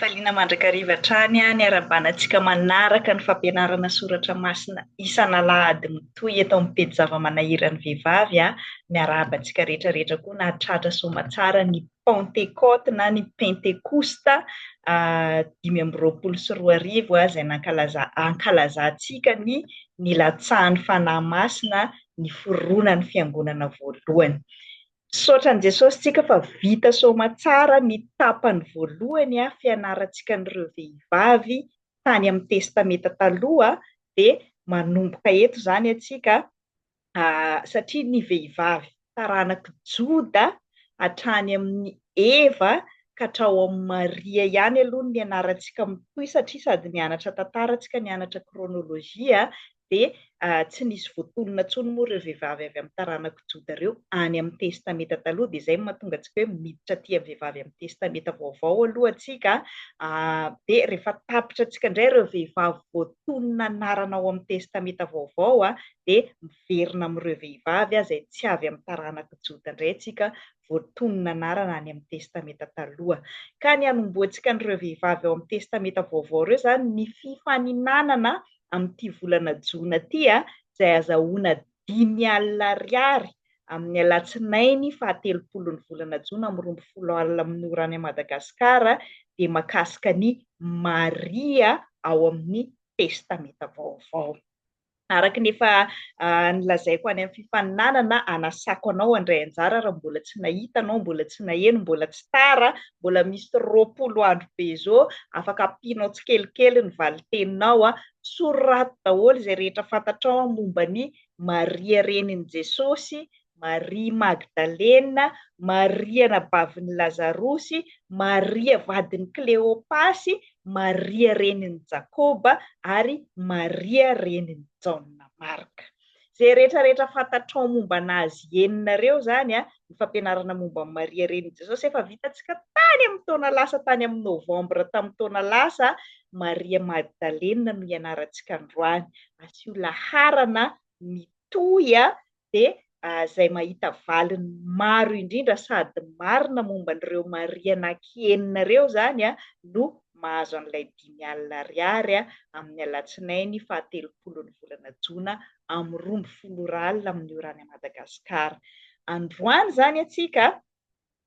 Fifaliana mandrakariva hatrany ny arahabana antsika manaraka ny fampianarana soratra masina isan'alahady mitohy eto amin'ny pejy zava-manahiran'ny vehivavy. Miarahaba antsika rehetra rehetra koa nahatratra soamatsara ny Pantekoty na ny Pentekosta 2025 izay nankalaza ankalazantsika ny nilatsahan'ny Fanahy Masina niforonan'ny Fiangonana voalohany. Misaotra an'i Jesosy tsika fa vita soamatsara ny tapany voalohany fianarantsika an'ireo vehivavy tany amin'ny Testamenta Taloha dia manomboka eto izany antsika satria ny vehivavy taranak'i Joda hatrany amin'i Eva ka hatrao amin'i Maria ihany aloha no nianarantsika mitohy satria sady nianatra tantara tsika nianatra chronologie dia tsy nisy voatonona intsony moa ireo vehivavy avy amin'ny taranak'i Joda ireo any amin'ny Testamenta Taloha, dia izay no mahatonga antsika hoe miditra aty amin'ny vehivavy amin'ny Testamenta Vaovao aloha antsika, dia rehefa tapitra antsika indray ireo vehivavy voatonona anarana ao amin'ny Testamenta Vaovao dia miverina amin'ireo vehivavy izay tsy avy amin'ny taranak'i Joda indray antsika voatonona anarana any amin'ny Testamenta Taloha. Ka ny hanombohantsika an'ireo vehivavy ao amin'ny Testamenta Vaovao ireo izany ny fifaninanana amin'ity volana jona ity izay azahoana 50 ariary amin'ny alatsinainy fahatelopolon'ny volana jona amin'ny 12 alina amin'ny ora any Madagasikara dia mahakasika an'i Maria ao amin'ny Testamenta Vaovao. Araka ny efa nolazaiko any amin'ny fifaninanana, anasako anao handray anjara raha mbola tsy nahita anao, mbola tsy naheno, mbola tsy tara, mbola misy 20 andro be izao, afaka ampianao tsikelikely ny valin-teninao. Soraty daholo izay rehetra fantatrao momba an'i Maria renin'i Jesosy, Maria Magdalena, Maria anabavin'i Lazarosy, Maria vadin'i Kleopasy, Maria renin'i Jakoba ary Maria renin'i Jaona Marka. Izay rehetra rehetra fantatrao momba an'azy enina ireo izany, ny fampianarana momba an'i Maria renin'i Jesosy efa vitantsika tany amin'ny taona lasa tany amin'ny novambra tamin'ny taona lasa, Maria Magdalena no ianarantsika androany. Asio laharana mitohy dia izay mahita valiny maro indrindra sady marina momba an'ireo Maria anankienina ireo izany no mahazo an'ilay 50 ariary amin'ny alatsinainy fahatelopolon'ny volana jona amin'ny 12 ora alina amin'ny ora any Madagasikara. Androany izany antsika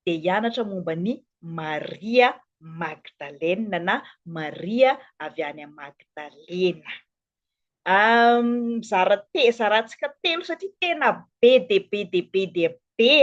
dia hianatra momba an'i Maria Magdalena na Maria avy any Magdalena. Mizara te, zarantsika telo satria tena be dia be dia be dia be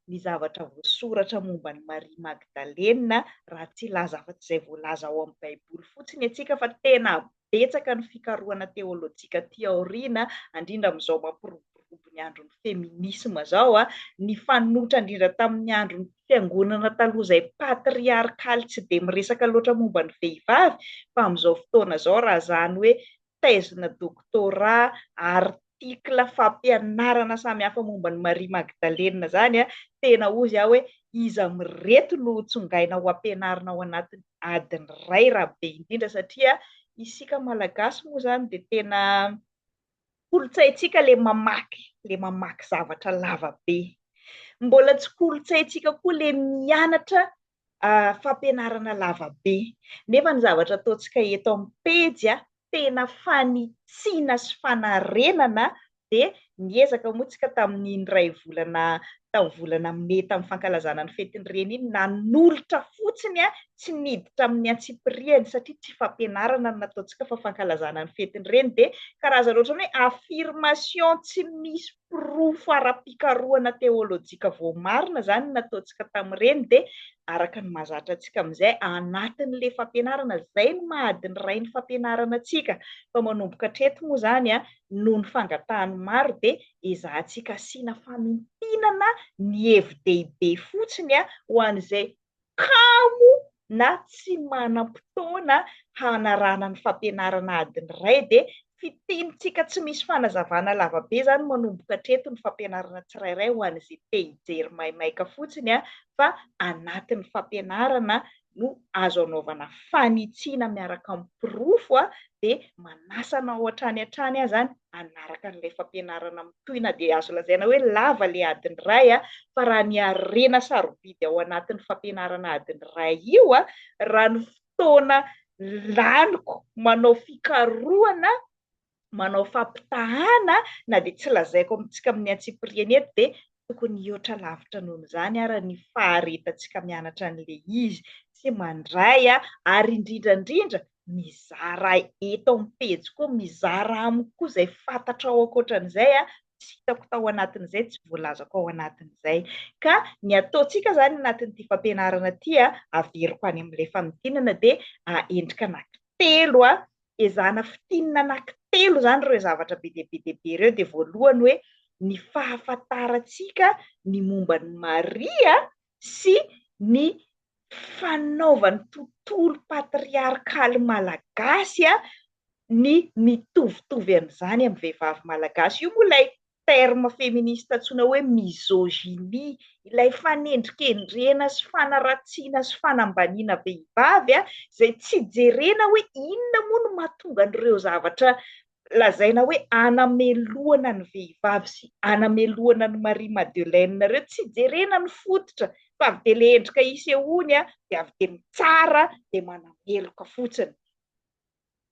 ny zavatra voasoratra momba an'i Maria Magdalena, raha tsy hilaza afa-tsy izay voalaza ao amin'ny Baiboly fotsiny isika fa tena betsaka ny fikarohana teolojika aty aoriana, indrindra amin'izao mampiroborobo ny andron'ny feminisma izao, nifanotra indrindra tamin'ny andron'ny fiangonana taloha izay patriarkaly tsy dia miresaka loatra momba ny vehivavy fa amin'izao fotoana izao raha izany hoe thèse-na doctorat, article, fampianarana samihafa momba an'i Maria Magdalena izany, tena hozy aho hoe iza amin'ireto no ho tsongaina ho ampianarina ao anatin'ny adiny iray raha be indrindra satria isika Malagasy moa izany dia tena kolontsaintsika le mamaky, le mamaky zavatra lava be. Mbola tsy kolontsaintsika koa le mianatra fampianarana lava be. Nefa ny zavatra ataontsika eto amin'ny pejy, tena fanitsiana sy fanarenana dia niezaka moa tsika tamin'iny iray volana tamin'ny volana mey tamin'ny fankalazana ny fetin'ny reny iny nanolotra fotsiny tsy niditra amin'ny antsipiriany satria tsy fampianarana no nataontsika fa fankalazana ny fetin'ny reny dia karazana ohatran'ny hoe affirmation tsy misy porofo ara-pikarohana teolojika voamarina izany no nataontsika tamin'ireny dia araka ny mahazatra antsika amin'izay anatin'ilay fampianarana izay no maha adiny iray ny fampianarana antsika fa manomboka hatreto moa izany noho ny fangatahan'ny maro dia ezahantsika asiana famintinana ny hevi-dehibe fotsiny ho an'izay kamo na tsy manam-potoana hanarahana ny fampianarana adiny iray dia fintinintsika tsy misy fanazavana lavabe izany manomboka hatreto ny fampianarana tsirairay ho an'izay te hijery maimaika fotsiny fa anatin'ny fampianarana no azo anaovana fanitsiana miaraka amin'ny porofo dia manasa anao hatrany hatrany aho izany hanaraka an'ilay fampianarana mitohy na dia azo lazaina hoe lava ilay adiny iray fa raha ny harena sarobidy ao anatin'ny fampianarana adiny iray io raha ny fotoana laniko manao fikarohana, manao fampitahana, na dia tsy lazaiko amintsika amin'ny antsipiriany eto dia tokony hihoatra lavitra noho izany ara ny faharetantsika mianatra an'ilay izy sy mandray ary indrindra indrindra mizara eto amin'ny pejy koa, mizara amiko koa izay fantatrao ankoatran'izay tsy hitako tao anatin'izay, tsy voalazako ao anatin'izay. Ka ny ataontsika izany anatin'ity fampianarana ity, averiko any amin'ilay famintinana dia endrika anankitelo, ezahana fintinina anankitelo izany ireo zavatra be dia be dia be ireo, dia voalohany hoe ny fahafantarantsika ny momba an'i Maria sy ny fanaovan'ny tontolo patriarkaly malagasy ny mitovitovy an'izany amin'ny vehivavy malagasy. Io moa ilay terme féministe antsoina hoe misogynie, ilay fanendrikendrena sy fanaratsiana sy fanambaniana vehivavy izay tsy jerena hoe inona moa no mahatonga an'ireo zavatra lazaina hoe anamelohana ny vehivavy sy anamelohana an'i Marie Madeleine ireo, tsy jerena ny fototra fa avy dia ilay endrika isehoany dia avy dia mitsara dia manameloka fotsiny.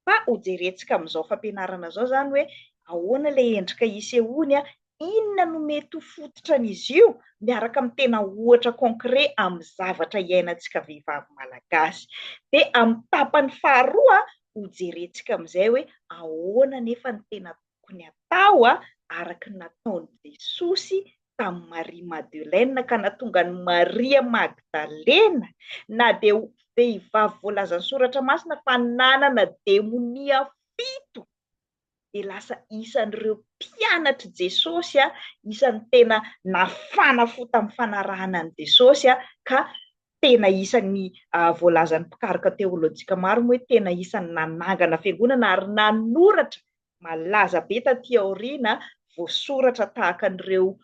Fa hojerentsika amin'izao fampianarana izao izany hoe ahoana ilay endrika isehoany, inona no mety ho fototran'izy io miaraka amin'ny tena ohatra concret amin'ny zavatra iainantsika vehivavy malagasy. Dia amin'ny tapany faharoa hojerentsika amin'izay hoe ahoana anefa ny tena tokony hatao araka ny nataon'i Jesosy tamin'i Maria Madeleine ka nahatonga an'i Maria Magdalena na dia vehivavy voalazan'ny Soratra Masina fa nanana demonia fito dia lasa isan'ireo mpianatr'i Jesosy, isan'ny tena nafana fo tamin'ny fanarahana an'i Jesosy ka tena isan'ny voalazan'ny mpikaroka teolojika maro moa hoe tena isan'ny nanangana fiangonana ary nanoratra malaza be taty aoriana, voasoratra tahaka an'ireo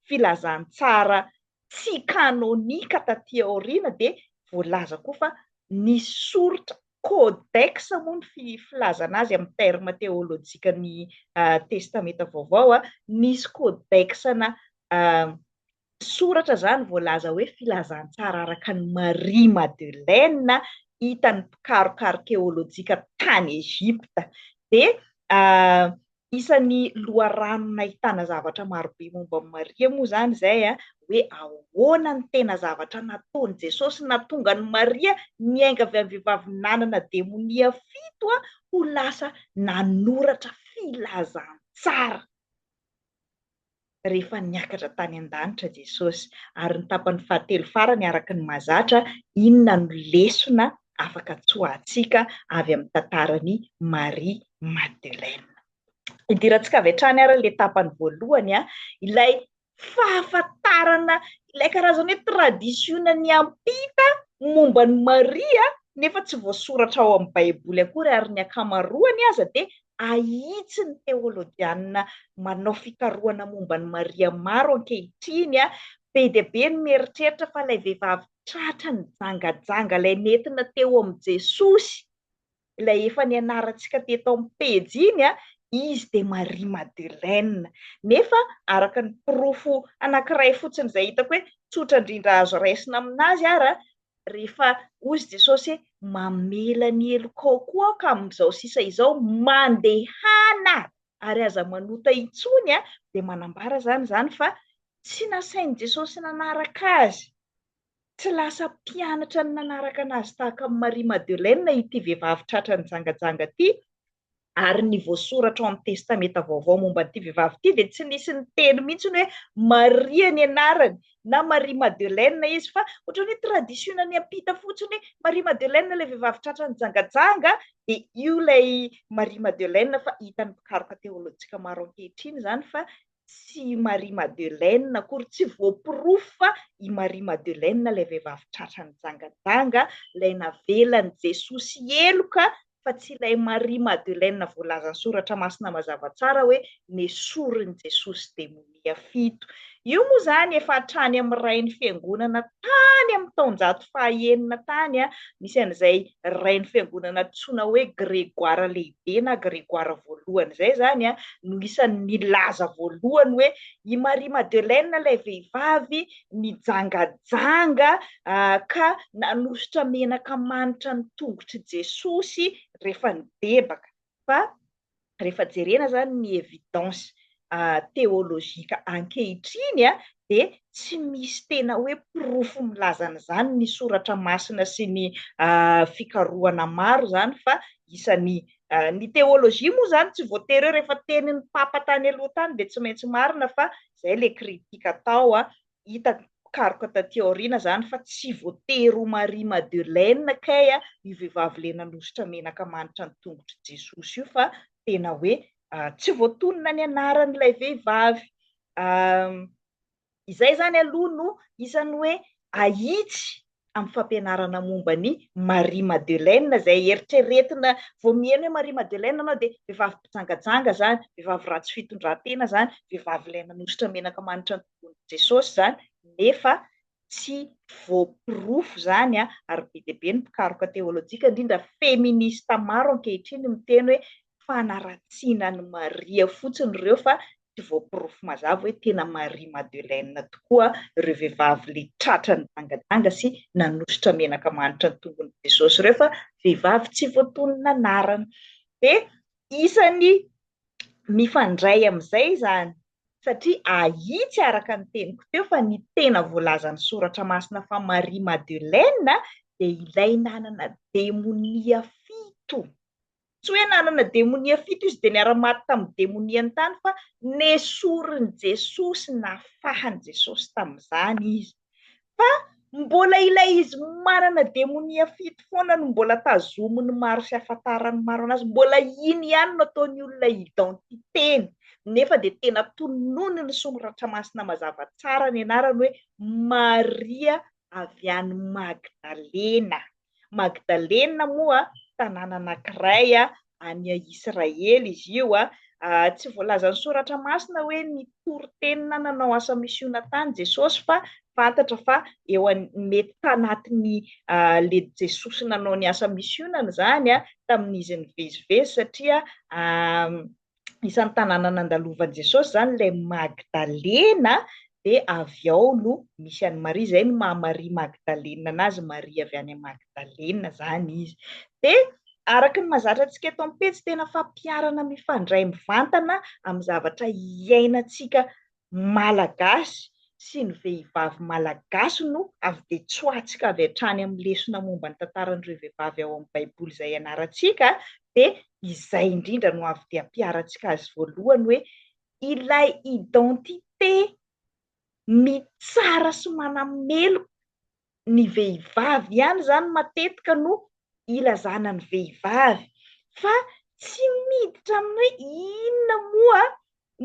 filazantsara tsy kanônika taty aoriana dia voalaza koa fa nisy soritra, codex moa ny filazana azy amin'ny terme teôlôjikan'ny Testamenta Vaovao, nisy codex-na soratra izany voalaza hoe filazantsara araka an'i Marie Madeleine hitan'ny mpikaroka arkeôlôjika tany Egypta. Dia isan'ny loharano nahitana zavatra marobe momba an'i Maria moa izany izay, hoe ahoana ny tena zavatra nataon'i Jesosy nahatonga an'i Maria niainga avy amin'ny vehivavy nanana demonia fito ho lasa nanoratra filazantsara. Rehefa niakatra tany an-danitra Jesosy. Ary ny tapany fahatelo farany araka ny mahazatra, inona no lesona afaka tsoahantsika avy amin'ny tantaran'i Marie Madeleine? Idirantsika avy hatrany ary ilay tapany voalohany, ilay fahafantarana ilay karazana hoe tradisiona niampita momba an'i Maria nefa tsy voasoratra ao amin'ny Baiboly akory ary ny ankamaroany aza dia ahitsy ny teolojianina manao fikarohana momba an'i Maria maro ankehitriny. Be dia be ny mieritreritra fa ilay vehivavy tratra nijangajanga ilay nentina teo amin'i Jesosy, ilay efa nianarantsika teto amin'ny pejy iny, izy dia Maria Madeleine. Nefa araka ny porofo anankiray fotsiny izay hitako hoe tsotra indrindra azo raisina aminazy ara, rehefa hozy Jesosy hoe mamela ny helokao koa aho ka amin'izao sisa izao mandehana ary aza manota intsony dia manambara izany izany fa tsy nasain'i Jesosy nanaraka azy, tsy lasa mpianatra ny nanaraka an'azy tahaka an'i Maria Madeleine ity vehivavy tratra nijangajanga ity, ary ny voasoratra ao amin'ny Testamenta Vaovao momba an'ity vehivavy ity dia tsy nisy niteny mihitsy hoe Maria ny anarany na Maria Madeleine izy fa ohatran'ny hoe tradition niampita fotsiny hoe Maria Madeleine ilay vehivavy tratra nijangajanga dia io ilay Maria Madeleine fa hitan'ny mpikaroka teolojika maro ankehitriny izany fa tsy i Marie Madeleine akory, tsy voaporofo fa i Marie Madeleine ilay vehivavy tratra nijangajanga, ilay navelan'i Jesosy heloka fa tsy ilay Marie Madeleine voalazan'ny Soratra Masina mazava tsara hoe nesorin'i Jesosy demonia fito. Io moa izany efa hatrany amin'ny rain'ny fiangonana tany amin'ny taonjato fahaenina tany, misy an'izay rain'ny fiangonana antsoina hoe Grégoire Lehibe na Grégoire Voalohany izay izany no isan'ny nilaza voalohany hoe i Marie Madeleine ilay vehivavy nijangajanga ka nanosotra menaka manitra ny tongotr'i Jesosy rehefa nibebaka. Fa rehefa jerena izany ny évidence théologique ankehitriny dia tsy misy tena hoe porofo milaza an'izany ny soratra masina sy ny fikarohana maro izany fa isan'ny ny théologie moa izany tsy voatery hoe rehefa tenin'ny papa tany aloha tany dia tsy maintsy marina fa izay ilay critique atao hita mpikaroka taty aoriana izany fa tsy voatery ho Marie Madeleine kay io vehivavy le nanosotra menaka manitra ny tongotr'i Jesosy io fa tena hoe tsy voatonona ny anaran'ilay vehivavy. Izay izany aloha no isan'ny hoe ahitsy amin'ny fampianarana momba an'i Marie Madeleine izay eritreretina vao miheno hoe Marie Madeleine ianao dia vehivavy mpijangajanga izany, vehivavy ratsy fitondran-tena izany, vehivavy ilay nanosotra menaka manitra ny tongony Jesosy izany, nefa tsy voaporofo izany ary be dia be ny mpikaroka teolojika, indrindra feminista maro ankehitriny miteny hoe fanaratsiana an'i Maria fotsiny ireo fa tsy voaporofo mazava hoe tena Marie Madeleine tokoa ireo vehivavy le tratra nijangajanga sy nanosotra menaka manitra ny tongony Jesosy ireo fa vehivavy tsy voatonona anarana. Dia isan'ny mifandray amin'izay izany satria ahitsy araka ny teniko teo fa ny tena voalazan'ny soratra masina fa Marie Madeleine dia ilay nanana demonia fito. Tsy hoe nanana demonia fito izy dia niara-maty tamin'ny demoniany tany fa nesorin'i Jesosy, nafahan'i Jesosy tamin'izany izy. Fa mbola ilay izy manana demonia fito foana no mbola tazomin'ny maro sy ahafantaran'ny maro anazy. Mbola iny ihany no ataon'ny olona identité-ny. Nefa dia tena tononiny soratra masina mazava tsara ny anarany hoe Maria avy any Magdalena. Magdalena moa tanàna anankiray any Israely izy io. Tsy voalazan'ny Soratra Masina hoe nitory teny na nanao asa misiona tany Jesosy fa fantatra fa eo mety tanatin'ny le Jesosy nanao ny asa misionany izany tamin'izy nivezivezy satria isan'ny tanàna nandalovan'i Jesosy izany ilay Magdalena dia avy ao no misy an'i Maria, izay no maha Maria Magdalena anazy, Maria avy any Magdalena izany izy. Dia araka ny mahazatra antsika eto amin'ny pejy, tena fampiharana mifandray mivantana amin'ny zavatra iainantsika Malagasy sy ny vehivavy malagasy no avy dia tsoahantsika avy hatrany amin'ny lesona momba ny tantaran'ireo vehivavy ao amin'ny Baiboly izay ianarantsika, dia izay indrindra no avy dia ampiharantsika azy voalohany hoe ilay identité mitsara sy manameloka ny vehivavy ihany izany matetika no ilazana ny vehivavy fa tsy miditra amin'ny hoe inona moa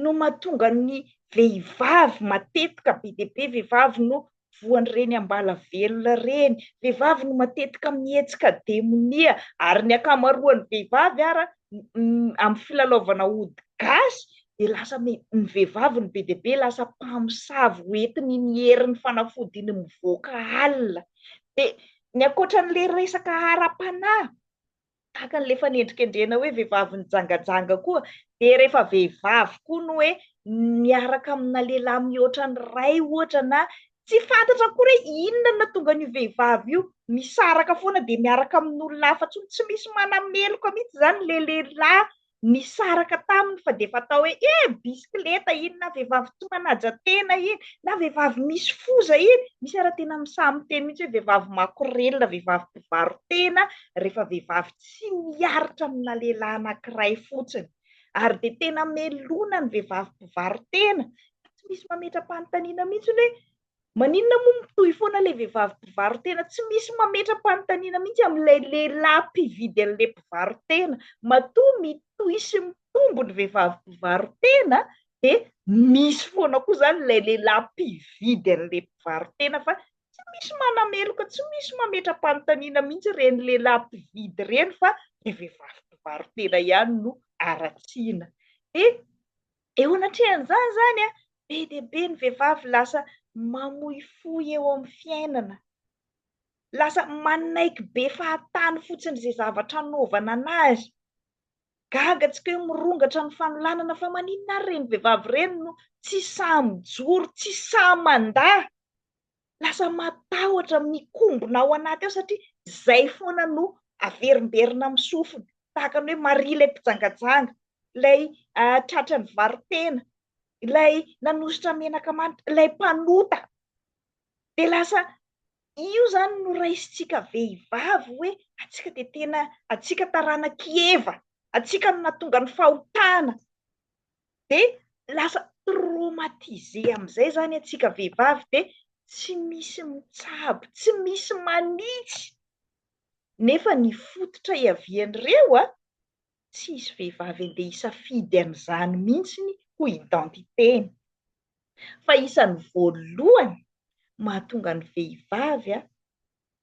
no mahatonga ny vehivavy matetika be dia be vehivavy no voan'ireny ambala velona ireny, vehivavy no matetika mihetsika demonia ary ny ankamaroan'ny vehivavy ara amin'ny filalaovana ody gasy dia lasa ny vehivavy no be dia be lasa mpamosavy hoentin'iny herin'ny fanafody iny mivoaka alina. Dia ny ankoatran'ilay resaka ara-panahy, tahaka an'ilay fanendrikendrehana hoe vehivavy nijangajanga koa, dia rehefa vehivavy koa no hoe miaraka amina lehilahy mihoatra ny iray ohatra na tsy fantatra akory hoe inona no nahatonga an'io vehivavy io misaraka foana dia miaraka amin'olona hafa intsony, tsy misy manameloka mihitsy izany ilay lehilahy nisaraka taminy fa dia efa atao hoe eh bisikileta iny na vehivavy tsy manaja tena iny na vehivavy misy foza iny, misy ara tena misaha miteny mihitsy hoe vehivavy makorelina, vehivavy mpivaro-tena rehefa vehivavy tsy miaritra amina lehilahy anankiray fotsiny ary dia tena melona ny vehivavy mpivaro-tena, tsy misy mametra-panontaniana mihitsy hoe Maninona moa mitohy foana ilay vehivavy mpivaro-tena? Tsy misy mametra-panontaniana mihitsy amin'ilay lehilahy mpividy an'ilay mpivaro-tena. Matoa mitohy sy mitombo ny vehivavy mpivaro-tena dia misy foana koa izany ilay lehilahy mpividy an'ilay mpivaro-tena fa tsy misy manameloka, tsy misy mametra-panontaniana mihitsy ireny lehilahy mpividy ireny fa ilay vehivavy mpivaro-tena ihany no haratsiana. Dia eo anatrehan'izany izany. Be dia be ny vehivavy lasa mamoy fo eo amin'ny fiainana. Lasa manaiky be fahatany fotsiny izay zavatra anaovana anazy. Gaga tsika hoe mirongatra ny fanolanana fa maninona ary ireny vehivavy ireny no tsy sahy mijoro, tsy sahy mandà. Lasa matahotra mikombona ao anaty ao satria izay foana no averimberina amin'ny sofiny. Tahaka ny hoe Maria ilay mpijangajanga, ilay tratra nivaro-tena, ilay nanosotra menaka manitra, ilay mpanota. Dia lasa io izany no raisintsika vehivavy hoe antsika dia tena, antsika taranak'i Eva, antsika no nahatonga ny fahotana. Dia lasa traumatisé amin'izay izany antsika vehivavy dia tsy misy mitsabo, tsy misy manitsy. Nefa ny fototra iavian'ireo tsy hisy vehivavy andeha hisafidy an'izany mihitsy ho identité-ny. Fa isan'ny voalohany mahatonga ny vehivavy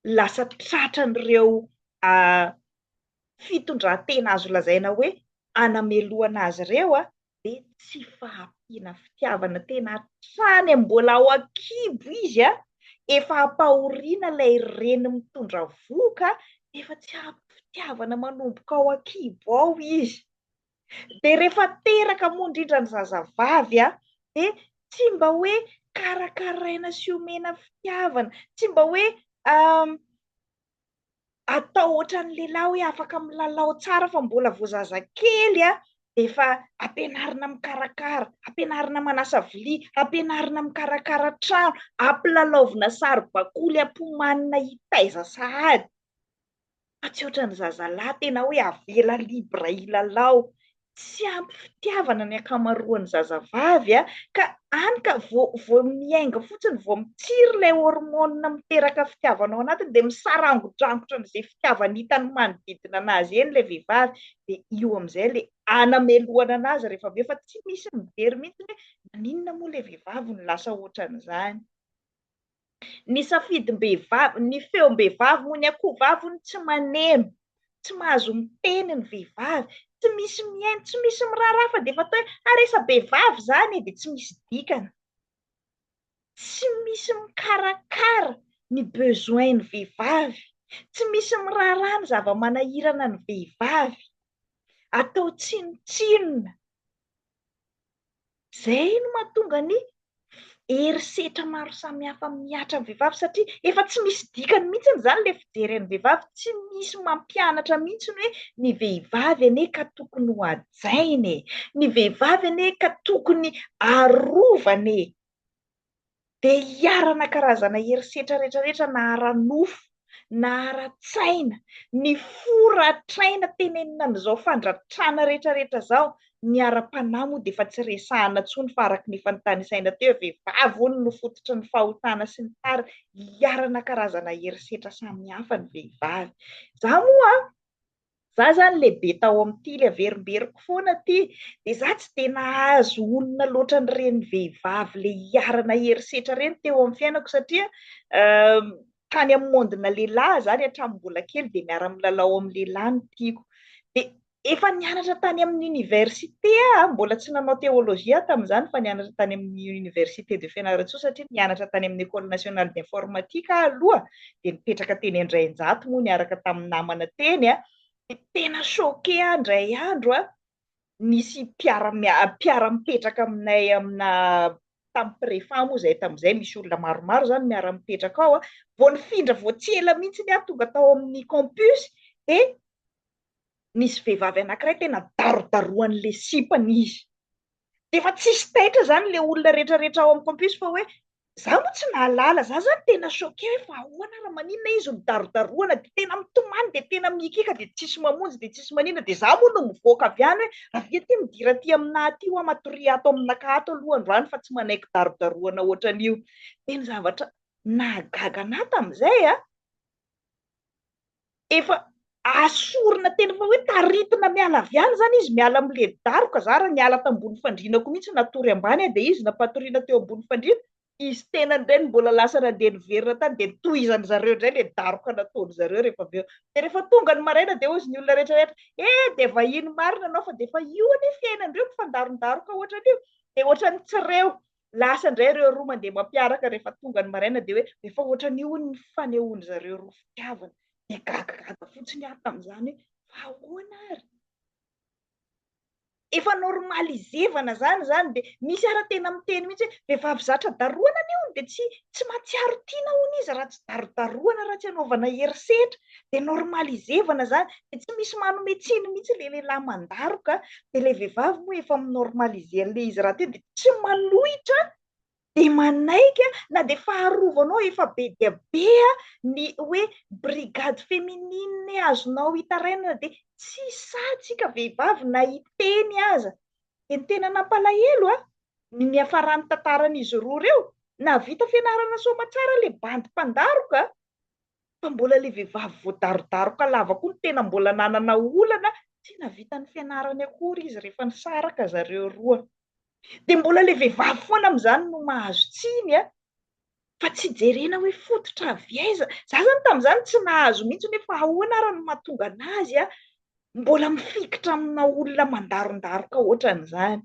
lasa tratran'ireo fitondran-tena azo lazaina hoe anamelohana azy ireo dia tsy fahampiana fitiavana tena hatrany mbola ao an-kibo izy efa ampahoriana ilay reny mitondra vohoka efa tsy ampy fitiavana manomboka ao an-kibo ao izy. Dia rehefa teraka moa indrindra ny zazavavy dia tsy mba hoe karakaraina sy omena fitiavana, tsy mba hoe atao ohatran'ny lehilahy hoe afaka milalao tsara fa mbola vao zazakely dia efa ampianarina mikarakara, ampianarina manasa vilia, ampianarina mikarakara trano, ampilalaovina saribakoly ampomanina hitaiza sahady. Fa tsy ohatran'ny zazalahy tena hoe avela libre hilalao. Tsy ampy fitiavana ny ankamaroan'ny zazavavy ka any ka vao vao miainga fotsiny vao mitsiry ilay hormone miteraka fitiavana ao anatiny dia misarangodrangotra an'izay fitiavana hitany manodidina an'azy eny ilay vehivavy dia io amin'izay ilay anamelohana an'azy rehefa avy eo fa tsy misy mijery mihitsy hoe maninona moa ilay vehivavy no lasa ohatran'izany. Ny safidim-behivavy, ny feom-behivavy moa, ny akohovavy hono tsy maneno, tsy mahazo miteny ny vehivavy, tsy misy mihaino, tsy misy miraharaha fa dia efa atao hoe ah resa-behivavy izany e, dia tsy misy dikany. Tsy misy mikarakara ny besoin-ny vehivavy, tsy misy miraharaha ny zava-manahirana ny vehivavy, atao tsinontsinona. Izay no mahatonga ny herisetra maro samihafa mihatra amin'ny vehivavy satria efa tsy misy dikany mihitsy izany ilay fijery an'ny vehivavy, tsy misy mampianatra mihitsy hoe ny vehivavy anie ka tokony ho hajaina e, ny vehivavy anie ka tokony arovana e. dia iharana karazana herisetra rehetrarehetra na ara-nofo na ara-tsaina, ny fo ratraina tenenina amin'izao fandratrana rehetrarehetra izao, ny ara-panahy moa dia efa tsy resahana intsony fa araka ny efa notanisaina teo, vehivavy hono no fototry ny fahotana sy ny tariny, iharana karazana herisetra samihafa ny vehivavy. Izaho moa Za zany lehibe tao amin'ny tily averimberiko foana aty dia za tsy dia nahazo olona loatra an'ireny vehivavy le iharana herisetra ireny teo amin'ny fiainako satria tany amin'ny monde-na lehilahy zany hatramin'ny mbola kely dia miara-milalao amin'ny lehilahy no tiako. Dia efa nianatra tany amin'ny université aho, mbola tsy nanao théologie aho tamin'izany fa nianatra tany amin'ny université de Fianarantsoa satria nianatra tany amin'ny école nationale d'informatique aho aloha dia nipetraka teny Andrainjato moa niaraka tamin'ny namana teny a, dia tena choqué aho indray andro a, nisy mpiara-mipetraka aminay amina tamin'ny préfat moa izahay tamin'izay, misy olona maromaro izany miara-mipetraka ao a, vao nifindra vao tsy ela mihitsy aho tonga tao amin'ny campus dia nisy vehivavy anankiray tena darodaroan'ilay sipany izy. Dia efa tsisy taitra izany ilay olona rehetrarehetra ao amin'ny campus fa hoe za moa tsy nahalala, za zany tena choqué hoe fa ahoana ary maninona izy no darodaroana dia tena mitomany dia tena mikiaka dia tsisy mamonjy dia tsisy maninona dia za moa no mivoaka avy any hoe avia aty midira aty aminà aty hoa matoria ato aminakahy ato aloha androany fa tsy manaiky darodaroana ohatran'io. Dia ny zavatra nahagaga anà tamin'izay an, efa asorina tena efa hoe taritina miala avy any izany izy, miala amin'ilay daroka, za raha niala tambony fandriana koa mihitsy natory ambany aho dia izy nampatoriana teo ambony fandriana, izy tenany indray no mbola lasa nandeha niverina tany dia notohizan-dry zareo indray ilay daroka nataon-dry zareo rehefa avy eo. Dia rehefa tonga ny maraina dia hozy ny olona rehetra rehetra, eh dia vahiny marina ianao fa dia efa io anie fiainan-dreo mifandarondaroka ohatran'io, dia ohatran'ny tsy reo. Lasa indray ireo roa mandeha mampiaraka rehefa tonga ny maraina dia hoe efa ohatran'io hono ny fanehoan-dry zareo roa fitiavana. Dia gagagaga fotsiny aho tamin'izany hoe fa ahoana ary? Efa normalisevana zany izany dia misy ara tena miteny mihitsy hoe vehivavy zatra darohana anie hono dia tsy tsy mahatsiaro tiana hono izy raha tsy darodarohana raha tsy anaovana herisetra dia normalisevana zany dia tsy misy manome tsiny mihitsy ilay lehilahy mandaroka dia ilay vehivavy moa efa mi-normaliser an'ilay izy rahateo dia tsy manohitra dia manaiky na dia faharovanao efa be dia be ny hoe brigade féminine azonao hitarainana dia tsy sahy tsika vehivavy na hiteny aza. Dia ny tena nampalahelo a, ny niafaran'ny tantaran'izy roa ireo, nahavita fianarana soamatsara ilay bandy mpandaroka fa mbola ilay vehivavy voadarodaroka lava koa no tena mbola nanana olana, tsy nahavita ny fianarany akory izy rehefa nisaraka zareo roa. Dia mbola ilay vehivavy foana amin'izany no mahazo tsiny a! Fa tsy jerena hoe fototra avy aiza. Za zany tamin'izany tsy nahazo mihitsy hoe fa ahoana ary no mahatonga an'azy a mbola mifikitra amina olona mandarondaroka ohatran'izany.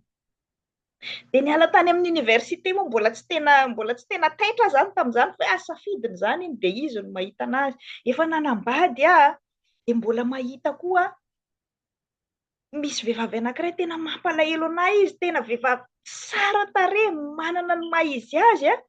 Dia niala tany amin'ny université moa mbola tsy tena mbola tsy tena taitra aho zany tamin'izany fa hoe ah safidiny izany iny dia izy no mahita an'azy. Efa nanambady aho dia mbola mahita koa misy vehivavy anankiray tena mampalahelo an'ahy izy, tena vehivavy tsara tarehy, manana ny maha izy azy an,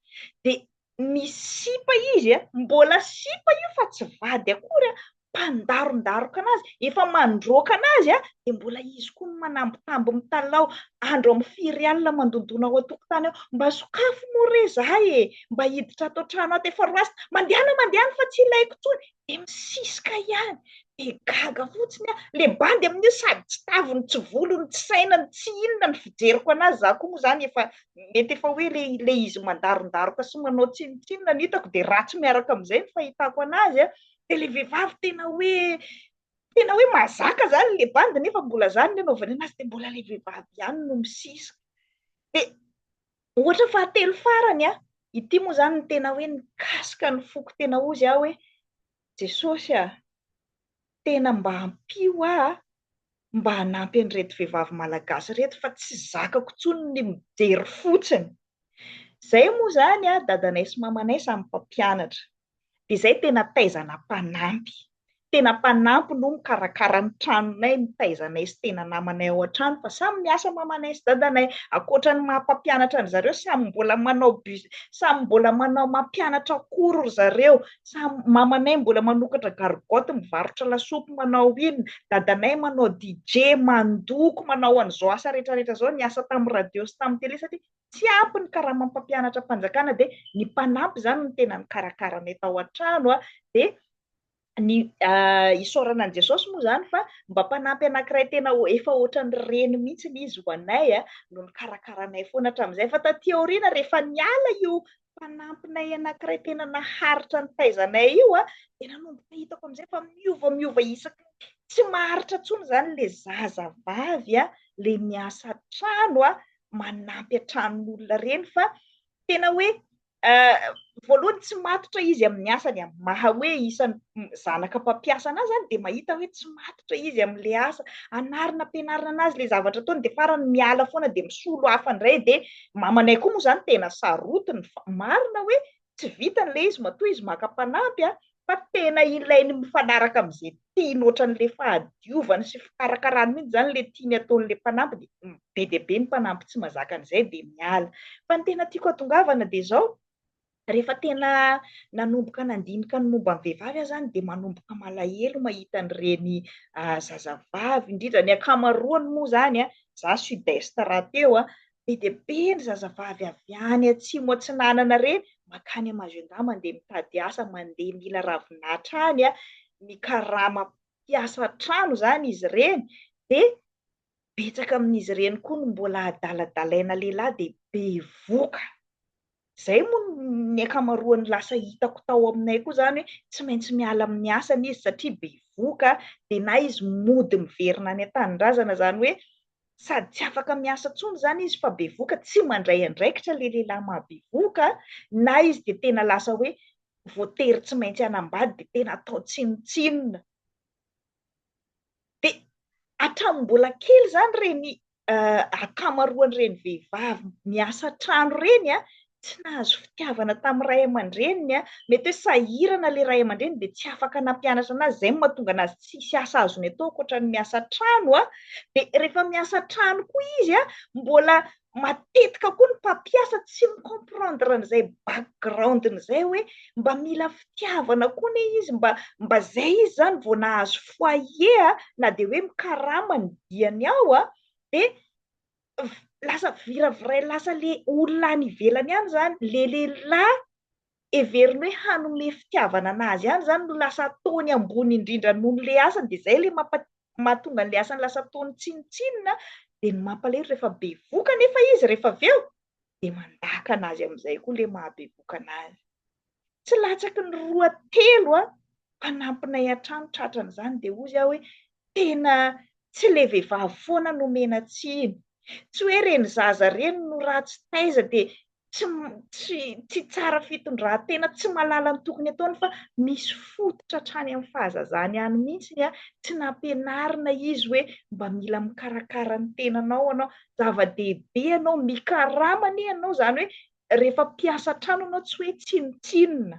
dia misy sipa izy an, mbola sipa io fa tsy vady akory an, mpandarondaroka an'azy, efa mandroaka an'azy an, dia mbola izy koa no manambitamby mitalaho andro amin'ny firy alina mandondona ao an-tokotany ao, mba sokafy moa re za e, mba hiditra ato an-trano ato, efa roasina, mandehana mandehana fa tsy ilaiko intsony, dia misisika ihany, dia gaga fotsiny aho, le bandy amin'io sady tsy taviny, tsy volony, tsy sainany, tsy inona ny fijeriko anazy, za koa moa zany efa mety efa hoe le le izy mandarondaroka sy manao tsinontsinona no hitako dia ratsy miaraka amin'izay ny fahitako anazy a, dia le vehivavy tena hoe tena hoe mahazaka zany le bandy nefa mbola zany ny anaovany anazy dia mbola le vehivavy ihany no misisika, dia ohatra fahatelo farany a, ity moa zany no tena hoe nikasika ny foko tena hozy aho hoe Jesosy a! Tena mba ampio aho mba hanampy an'ireto vehivavy malagasy ireto fa tsy zakako intsony ny mijery fotsiny. Izay moa izany a, dadanay sy mamanay samy mpampianatra. Dia izay tena taizana mpanampy. Tena mpanampy no mikarakara ny tranonay, mitaiza anay sy tena namanay ao an-trano fa samy miasa mamanay sy dadanay. Ankoatra ny maha mpampianatra an-dry zareo, samy mbola manao bus, samy mbola manao mampianatra cours ry zareo, samy mamanay mbola manokatra gargotte mivarotra lasopy manao inona, dadanay manao DJ, mandoko, manao an'izao asa rehetra rehetra izao, niasa tamin'ny radio sy tamin'ny télé satria tsy ampy ny karaman'ny mpampianatra am-panjakana dia ny mpanampy izany no tena nikarakara anay tao an-trano dia ny isaorana an'i Jesosy moa izany fa mba mpanampy anankiray tena efa ohatran'ny reny mihitsy izy ho anay no nikarakara anay foana hatramin'izay fa taty aoriana rehefa niala io mpanampinay anankiray tena naharitra nitaiza anay io dia nanomboka hitako amin'izay fa miova miova isaky ny tsy maharitra intsony izany ilay zazavavy ilay miasa an-trano manampy an-tranon'olona ireny fa tena hoe voalohany tsy matotra izy amin'ny asany, amin'ny maha hoe isan'ny zanaka mpampiasa anazy zany dia mahita hoe tsy matotra izy amin'ilay asa, anarina ampianarina anazy ilay zavatra ataony dia farany miala foana dia misolo hafa indray dia mamanay koa moa izany tena sarotiny fa marina hoe tsy vitany ilay izy matoa izy maka mpanampy a, fa tena ilainy mifanaraka amin'izay tiany ohatran'ilay fahadiovany sy fikarakarany mihitsy izany ilay tiany ataon'ilay mpanampy dia be dia be ny mpanampy tsy mahazaka an'izay dia miala. Fa ny tena tiako hatongavana dia izao, rehefa tena nanomboka nandinika ny momba ny vehivavy aho izany dia manomboka malahelo mahita an'ireny zazavavy, indrindra ny ankamaroany moa izany, za sud-est rahateo, Be dia be ny zazavavy avy any atsimo atsinanana ireny mankany Majunga mandeha mitady asa, mandeha mila ravinahitra any, mikarama mpiasa an-trano izany izy ireny, dia betsaka amin'izy ireny koa no mbola adaladalaina lehilahy dia bevoka. Izay moa ny ankamaroan'ny lasa hitako tao aminay koa izany hoe tsy maintsy miala amin'ny asany izy satria bevoka dia na izy mody miverina any an-tanindrazana izany hoe sady tsy afaka miasa intsony izany izy fa bevoka, tsy mandray andraikitra ilay lehilahy maha bevoka na izy dia tena lasa hoe voatery tsy maintsy hanambady dia tena atao tsinontsinona. Dia hatramin'ny mbola kely izany ireny. ankamaroan'ireny vehivavy miasa trano ireny tsy nahazo fitiavana tamin'ny ray aman-dreniny, mety hoe sahirana ilay ray aman-dreny dia tsy afaka nampianatra anazy, izay no mahatonga anazy tsisy asa azony atao ankoatra ny miasa trano, dia rehefa miasa trano koa izy mbola matetika koa ny mpampiasa tsy mi-comprendre an'izay background-ny izay hoe mba mila fitiavana koa anie izy, mba mba izay izy izany vao nahazo foyer na dia hoe mikarama ny diany ao dia lasa viraviray lasa le olona any ivelany any izany, le lehilahy heveriny hoe hanome fitiavana anazy ihany izany no lasa ataony ambony indrindra noho ny le asany dia izay le mahatonga an'le asany lasa ataony tsinontsinona dia ny mampalahelo rehefa bevoka anefa izy rehefa avy eo dia mandaka anazy amin'izay koa le mahabevoka anazy. Tsy latsaky ny roa telo a mpanampinay hatrany tratran'izany dia hozy aho hoe tena tsy le vehivavy foana no omena tsiny. Tsy hoe ireny zaza ireny no ratsy taiza dia tsy tsy tsy tsara fitondran-tena, tsy mahalala ny tokony ataony fa misy fototra hatrany amin'ny fahazazany any mihitsy a, tsy nampianarina izy hoe mba mila mikarakara ny tenanao ianao, zava-dehibe ianao, mikarama anie ianao, izany hoe rehefa mpiasa trano ianao tsy hoe tsinontsinona.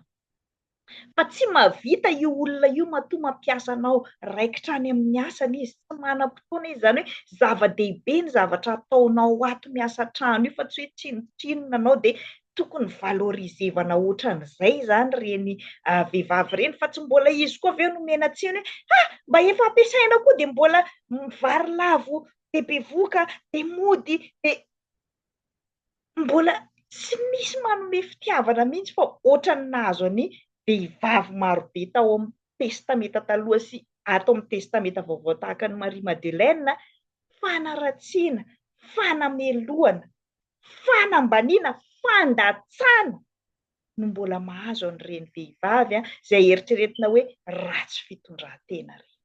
Fa tsy mahavita io olona io matoa mampiasa anao, raikitra any amin'ny asany izy, tsy manam-potoana izy, izany hoe zava-dehibe ny zavatra ataonao ato miasa trano io fa tsy hoe tsinontsinona anao dia tokony valoriser-vana ohatran'izay izany ireny vehivavy ireny fa tsy mbola izy koa avy eo no omena tsiny hoe ha! mba efa ampiasaina koa dia mbola mivarilavo dia bevohoka dia mody dia Mbola tsy misy manome fitiavana mihitsy fa ohatran'ny nahazo an'i vehivavy marobe tao amin'ny testamenta taloha sy ato amin'ny testamenta vaovao tahaka an'i Marie Madeleine, fanaratsiana, fanamelohana, fanambaniana, fandatsana no mbola mahazo an'ireny vehivavy izay eritreretina hoe ratsy fitondran-tena ireny.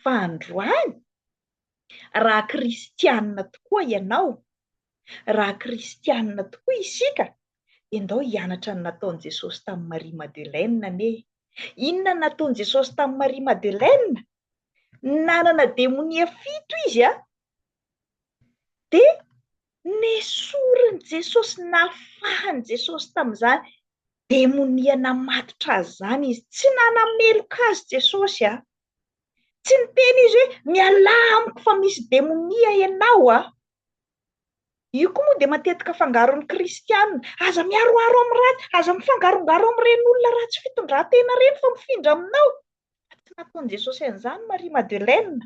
Fa androany Raha kristianina tokoa ianao, raha kristianina tokoa isika, dia ndao hianatra ny nataon'i Jesosy tamin'i Maria Madeleine anie. Inona no nataon'i Jesosy tamin'i Maria Madeleine? Nanana demonia fito izy a! Dia nesorin'i Jesosy, nafahan'i Jesosy tamin'izany demonia namatotra azy izany izy. Tsy nanameloka azy Jesosy a! Tsy niteny izy hoe mialà amiko fa misy demonia ianao a! Io koa moa dia matetika afangaron'ny kristiana. Aza miharoharo amin'ny ratsy, aza mifangarongaro amin'ireny olona ratsy fitondran-tena ireny fa mifindra aminao. Fa tsy nataon'i Jesosy an'izany Maria Madeleine.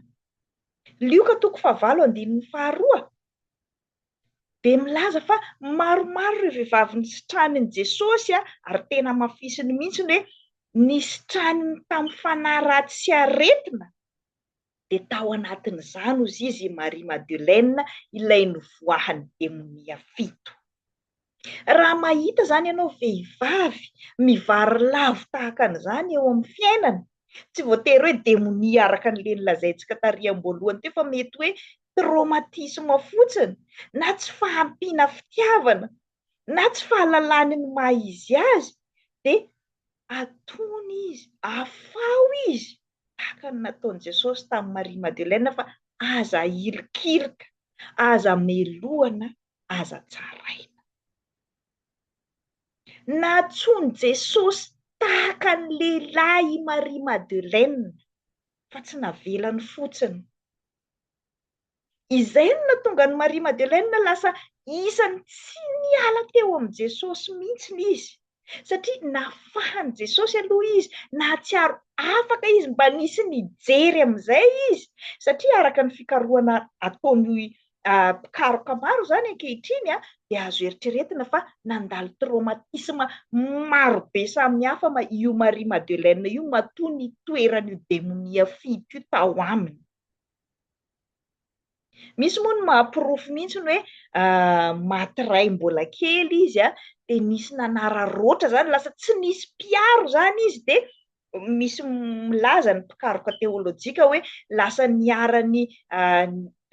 Lioka toko fahavalo andininy faharoa. dia milaza fa maromaro ireo vehivavy nisitranin'i Jesosy ary tena hamafisiny mihitsy ny hoe nisitraniny tamin'ny fanahy ratsy sy aretina, dia tao anatin'izany hozy izy i Maria Madeleine ilay novoahan'ny demonia fito. Raha mahita izany ianao vehivavy mivarilavo tahaka an'izany eo amin'ny fiainana, tsy voatery hoe demonia araka an'ilay nolazaintsika tary am-boalohany teo fa mety hoe traumatisme fotsiny na tsy fahampiana fitiavana na tsy fahalalany ny maha izy azy dia atony izy, afaho izy tahaka ny nataon'i Jesosy tamin'i Maria Madeleine fa aza ahilikilika, aza melohana aza tsaraina. Nantsoin'i Jesosy tahaka ny lehilahy i Maria Madeleine, fa tsy navelany fotsiny. Izay no nahatonga an'i Maria Madeleine lasa isan'ny tsy niala teo amin'i Jesosy mihitsy izy. Satria nafahan'i Jesosy aloha izy, nahatsiaro afaka izy, mba nisy nijery amin'izay izy. Satria araka ny fikarohana ataon'ny mpikaroka maro izany ankehitriny dia azo eritreretina fa nandalo traumatisme marobe samihafa io Marie Madeleine io matoa nitoeran'io demonia fito io tao aminy. Misy moa ny mahaporofo mihitsy ny hoe maty ray mbola kely izy dia nisy nanararaotra izany, lasa tsy nisy mpiaro izany izy dia misy milaza ny mpikaroka teolojika hoe lasa niharan'ny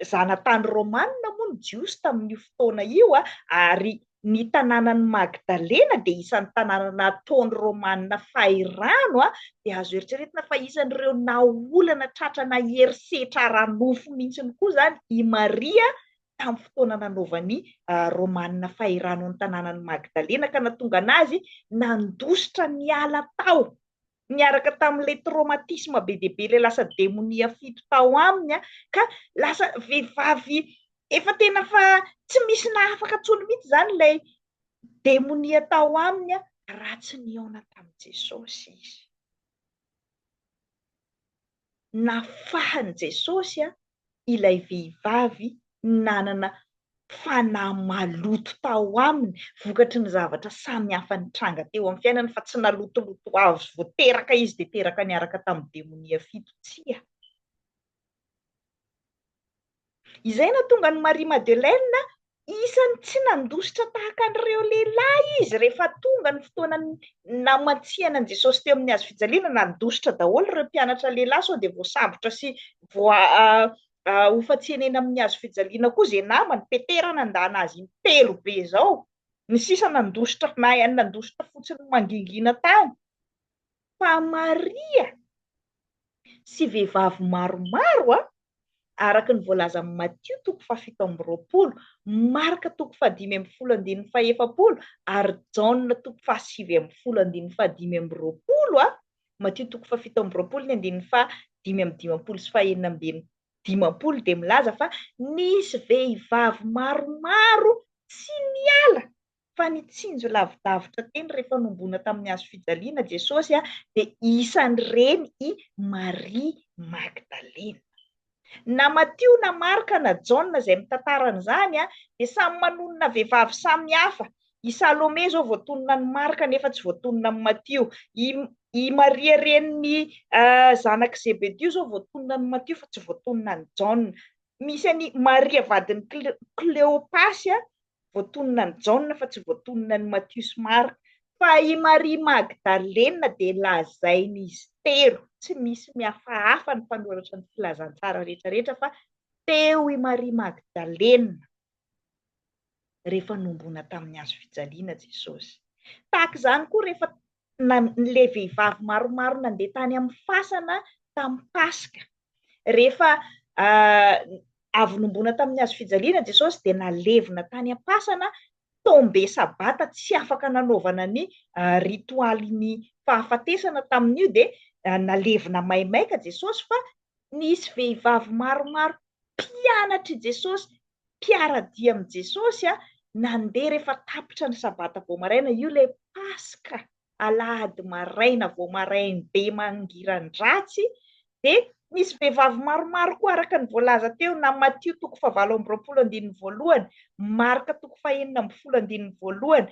zanatany romana moa ny jiosy tamin'io fotoana io ary Ny tanànan'i Magdalena dia isan'ny tanàna nataon'ny Romana fahirano, dia azo eritreretina fa isan'ireo naolana tratrana herisetra ara-nofo mihitsy koa izany i Maria tamin'ny fotoana nanaovan'ny Romana fahirano ny tanànan'i Magdalena ka nahatonga an'azy nandositra niala tao niaraka tamin'ilay traumatisme be dia be ilay lasa demonia fito tao aminy ka lasa vehivavy efa tena fa tsy misy nahafaka intsony mihitsy izany ilay demonia tao aminy raha tsy nihaona tamin'i Jesosy izy. Nafahan'i Jesosy ilay vehivavy nanana fanahy maloto tao aminy vokatry ny zavatra samy hafa nitranga teo amin'ny fiainany fa tsy nalotoloto avy vao teraka izy dia teraka niaraka tamin'ny demonia fito, tsia. Izay nahatonga an'i Marie Madeleine isan'ny tsy nandositra tahaka an'ireo lehilahy izy rehefa tonga ny fotoana namantsihana an'i Jesosy teo amin'ny hazo fijaliana, nandositra daholo ireo mpianatra lehilahy sao dia voasambotra sy voa hofantsihana eny amin'ny hazo fijaliana koa izay namany, Petera nandana azy intelo be izao, ny sisa nandositra nandositra fotsiny mangingina tany. Fa Maria sy vehivavy maromaro araka ny voalazan'i Matio toko fahafito amby roapolo, Marka toko fahadimy ambin'ny folo andininy fahefapolo ary Jaona toko fahasivy ambin'ny folo andininy fahadimy amby roapolo, Matio toko fahafito amby roapolo ny andininy fahadimy amby dimampolo sy fahenina amby dimampolo dia milaza fa nisy vehivavy maromaro tsy niala fa nitsinjo lavidavitra teny rehefa nohomboana tamin'ny hazo fijaliana Jesosy dia isan'ireny i Maria Magdalena. Na Matio na Marka na Jaona izay mitantara an'izany dia samy manonona vehivavy samy hafa. I Salome izao voatonona an'i Marka nefa tsy voatonona amin'i Matio. I i Maria renin'ny zanak'i Zebedio izao voatonona an'i Matio fa tsy voatonona an'i Jaona. Misy an'i Maria vadin'i Kleopasy voatonona an'i Jaona fa tsy voatonona an'i Matio sy Marka. Fa i Maria Magdalena dia lazain'izy telo, tsy misy mihafahafa ny mpanoratra ny filazantsara rehetra rehetra fa teo i Maria Magdalena rehefa nohomboana tamin'ny hazo fijaliana Jesosy. Tahaka izany koa rehefa ilay vehivavy maromaro nandeha tany amin'ny fasana tamin'ny Paska. Rehefa avy nombona tamin'ny hazo fijaliana Jesosy dia nalevina tany am-pasana, tombe sabata tsy afaka nanaovana ny ritoalin'ny fahafatesana tamin'io dia nalevina maimaika Jesosy fa nisy vehivavy maromaro mpianatr'i Jesosy, mpiara-dia amin'i Jesosy nandeha rehefa tapitra ny sabata vao maraina, io ilay Paska. alahady maraina vao maraim-be mangiran-dratsy dia nisy vehivavy maromaro koa araka ny voalaza teo na Matio toko fahavalo amby roapolo andininy voalohany, Marka toko fahenina ambin'ny folo andininy voalohany,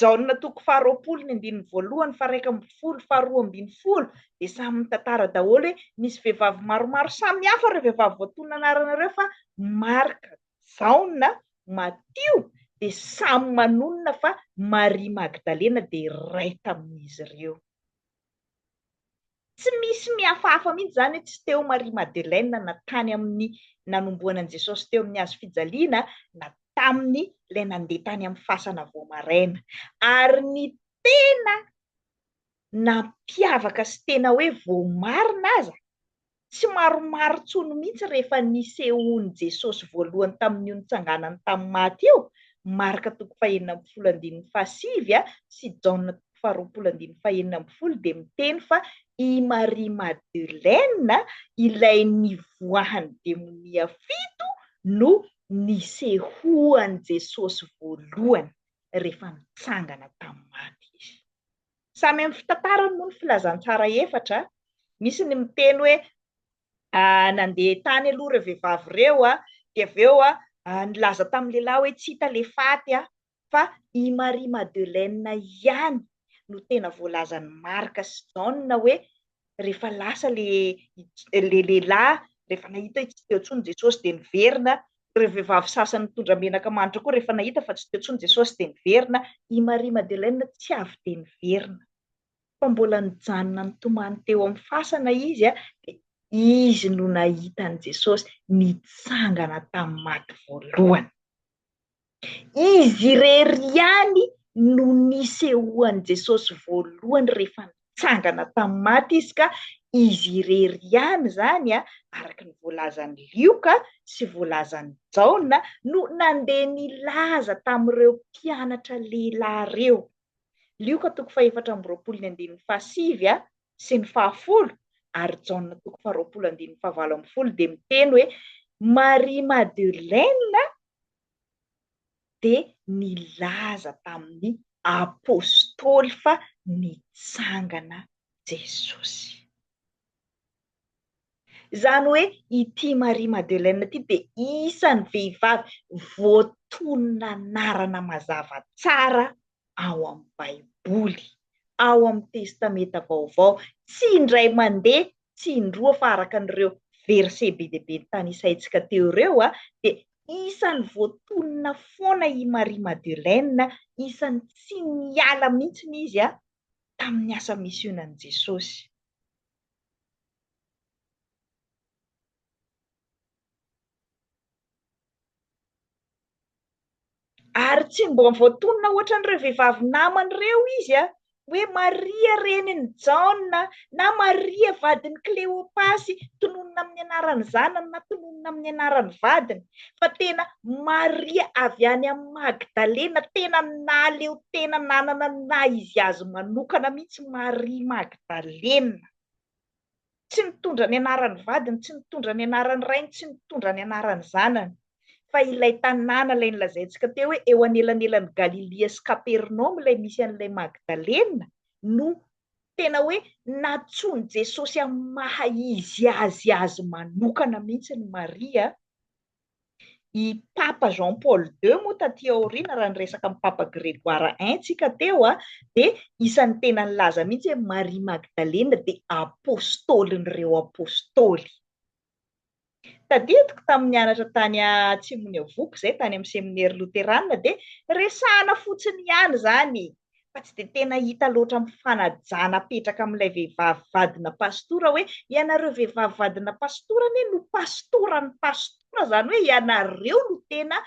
Jaona toko faharoapolo ny andininy voalohany, faha-iraika ambin'ny folo, faharoa ambin'ny folo dia samy mitantara daholo hoe nisy vehivavy maromaro samy hafa ireo vehivavy voatonona anarana ireo fa Marka, Jaona, Matio dia samy manonona fa Maria Magdalena dia iray tamin'izy ireo. Tsy misy mihafahafa mihitsy izany hoe tsy teo Maria Madeleine na tany amin'ny nanombohana an'i Jesosy teo amin'ny hazo fijaliana na tamin'ny ilay nandeha tany amin'ny fasana vao maraina. Ary ny tena nampiavaka sy tena hoe voamarina aza Tsy maromaro intsony mihitsy rehefa nisehoan'i Jesosy voalohany tamin'io nitsanganany tamin'ny maty io, Marka toko fahenina ambin'ny folo andininy fahasivy sy Jaona toko faharoapolo andininy fahenina ambin'ny folo dia miteny fa i Maria Madeleine ilay nivoahan'ny demonia fito no nisehoan'i Jesosy voalohany rehefa nitsangana tamin'ny maty izy. Samy amin'ny fitantarany moa ny filazantsara efatra. Misy ny miteny hoe nandeha tany aloha ireo vehivavy ireo, dia avy eo nilaza tamin'ny lehilahy hoe tsy hita ilay faty, fa i Maria Madeleine ihany no tena voalazan'i Marka sy Jaona hoe rehefa lasa ilay lehilahy, rehefa nahita hoe tsy teo intsony Jesosy dia niverina, ireo vehivavy sasany nitondra menaka manitra koa rehefa nahita fa tsy teo intsony Jesosy dia niverina, i Maria Madeleine tsy avy dia niverina fa mbola nijanona nitomany teo amin'ny fasana izy dia izy no nahita an'i Jesosy nitsangana tamin'ny maty voalohany. Izy irery ihany no nisehoan'i Jesosy voalohany rehefa nitsangana tamin'ny maty izy ka izy irery ihany izany, araka ny voalazan'i Lioka sy voalazan'i Jaona, no nandeha nilaza tamin'ireo mpianatra lehilahy ireo. Lioka toko fahefatra amby 20 ny andininy fahasivy sy ny fahafolo ary Jaona toko faharoapolo andininy fahavalo ambin'ny folo dia miteny hoe Maria Madeleine dia nilaza tamin'ny apostoly fa nitsangana Jesosy. Izany hoe ity Maria Madeleine ity dia isan'ny vehivavy voatonona anarana mazava tsara ao amin'ny Baiboly, ao amin'ny Testamenta Vaovao, tsy indray mandeha, tsy indroa fa araka an'ireo verset be dia be notanisaintsika teo ireo dia isan'ny voatonona foana i Maria Madeleine, isan'ny tsy niala mihitsy izy tamin'ny asa misionan'i Jesosy. Ary tsy mba voatonona hoatran'ireo vehivavy namany ireo izy, hoe Maria renin'i Jaona, na Maria vadin'i Kleopasy, tononina amin'ny anaran'ny zanany na tononina amin'ny anaran'ny vadiny, fa tena Maria avy any amin'i Magdalena, tena nahaleo tena nanana ny naha izy azy manokana mihitsy Maria Magdalena. Tsy nitondra ny anaran'ny vadiny, tsy nitondra ny anaran'ny rainy, tsy nitondra ny anaran'ny zanany. Fa ilay tanàna ilay nolazaintsika teo hoe eo anelanelan'i Galilia sy Kapernaomy ilay misy an'ilay Magdalena no tena hoe nantsoin'i Jesosy amin'ny maha izy azy azy manokana mihitsy ny Maria. I Papa Jean Paul ii moa taty aoriana, raha niresaka amin'i Papa Grégoire I tsika teo, dia isan'ny tena nilaza mihitsy hoe Maria Magdalena dia apôstôlin'ireo apôstôly. Tadidiko tamin'ny nianatra tany Atsimon'iavoko izay, tany amin'ny seminera loterana, dia resahana fotsiny ihany izany fa tsy dia tena hita loatra amin'ny fanajana apetraka amin'ilay vehivavy vadina pastora hoe ianareo vehivavy vadina pastora anie no pastoran'ny pastora, izany hoe ianareo no tena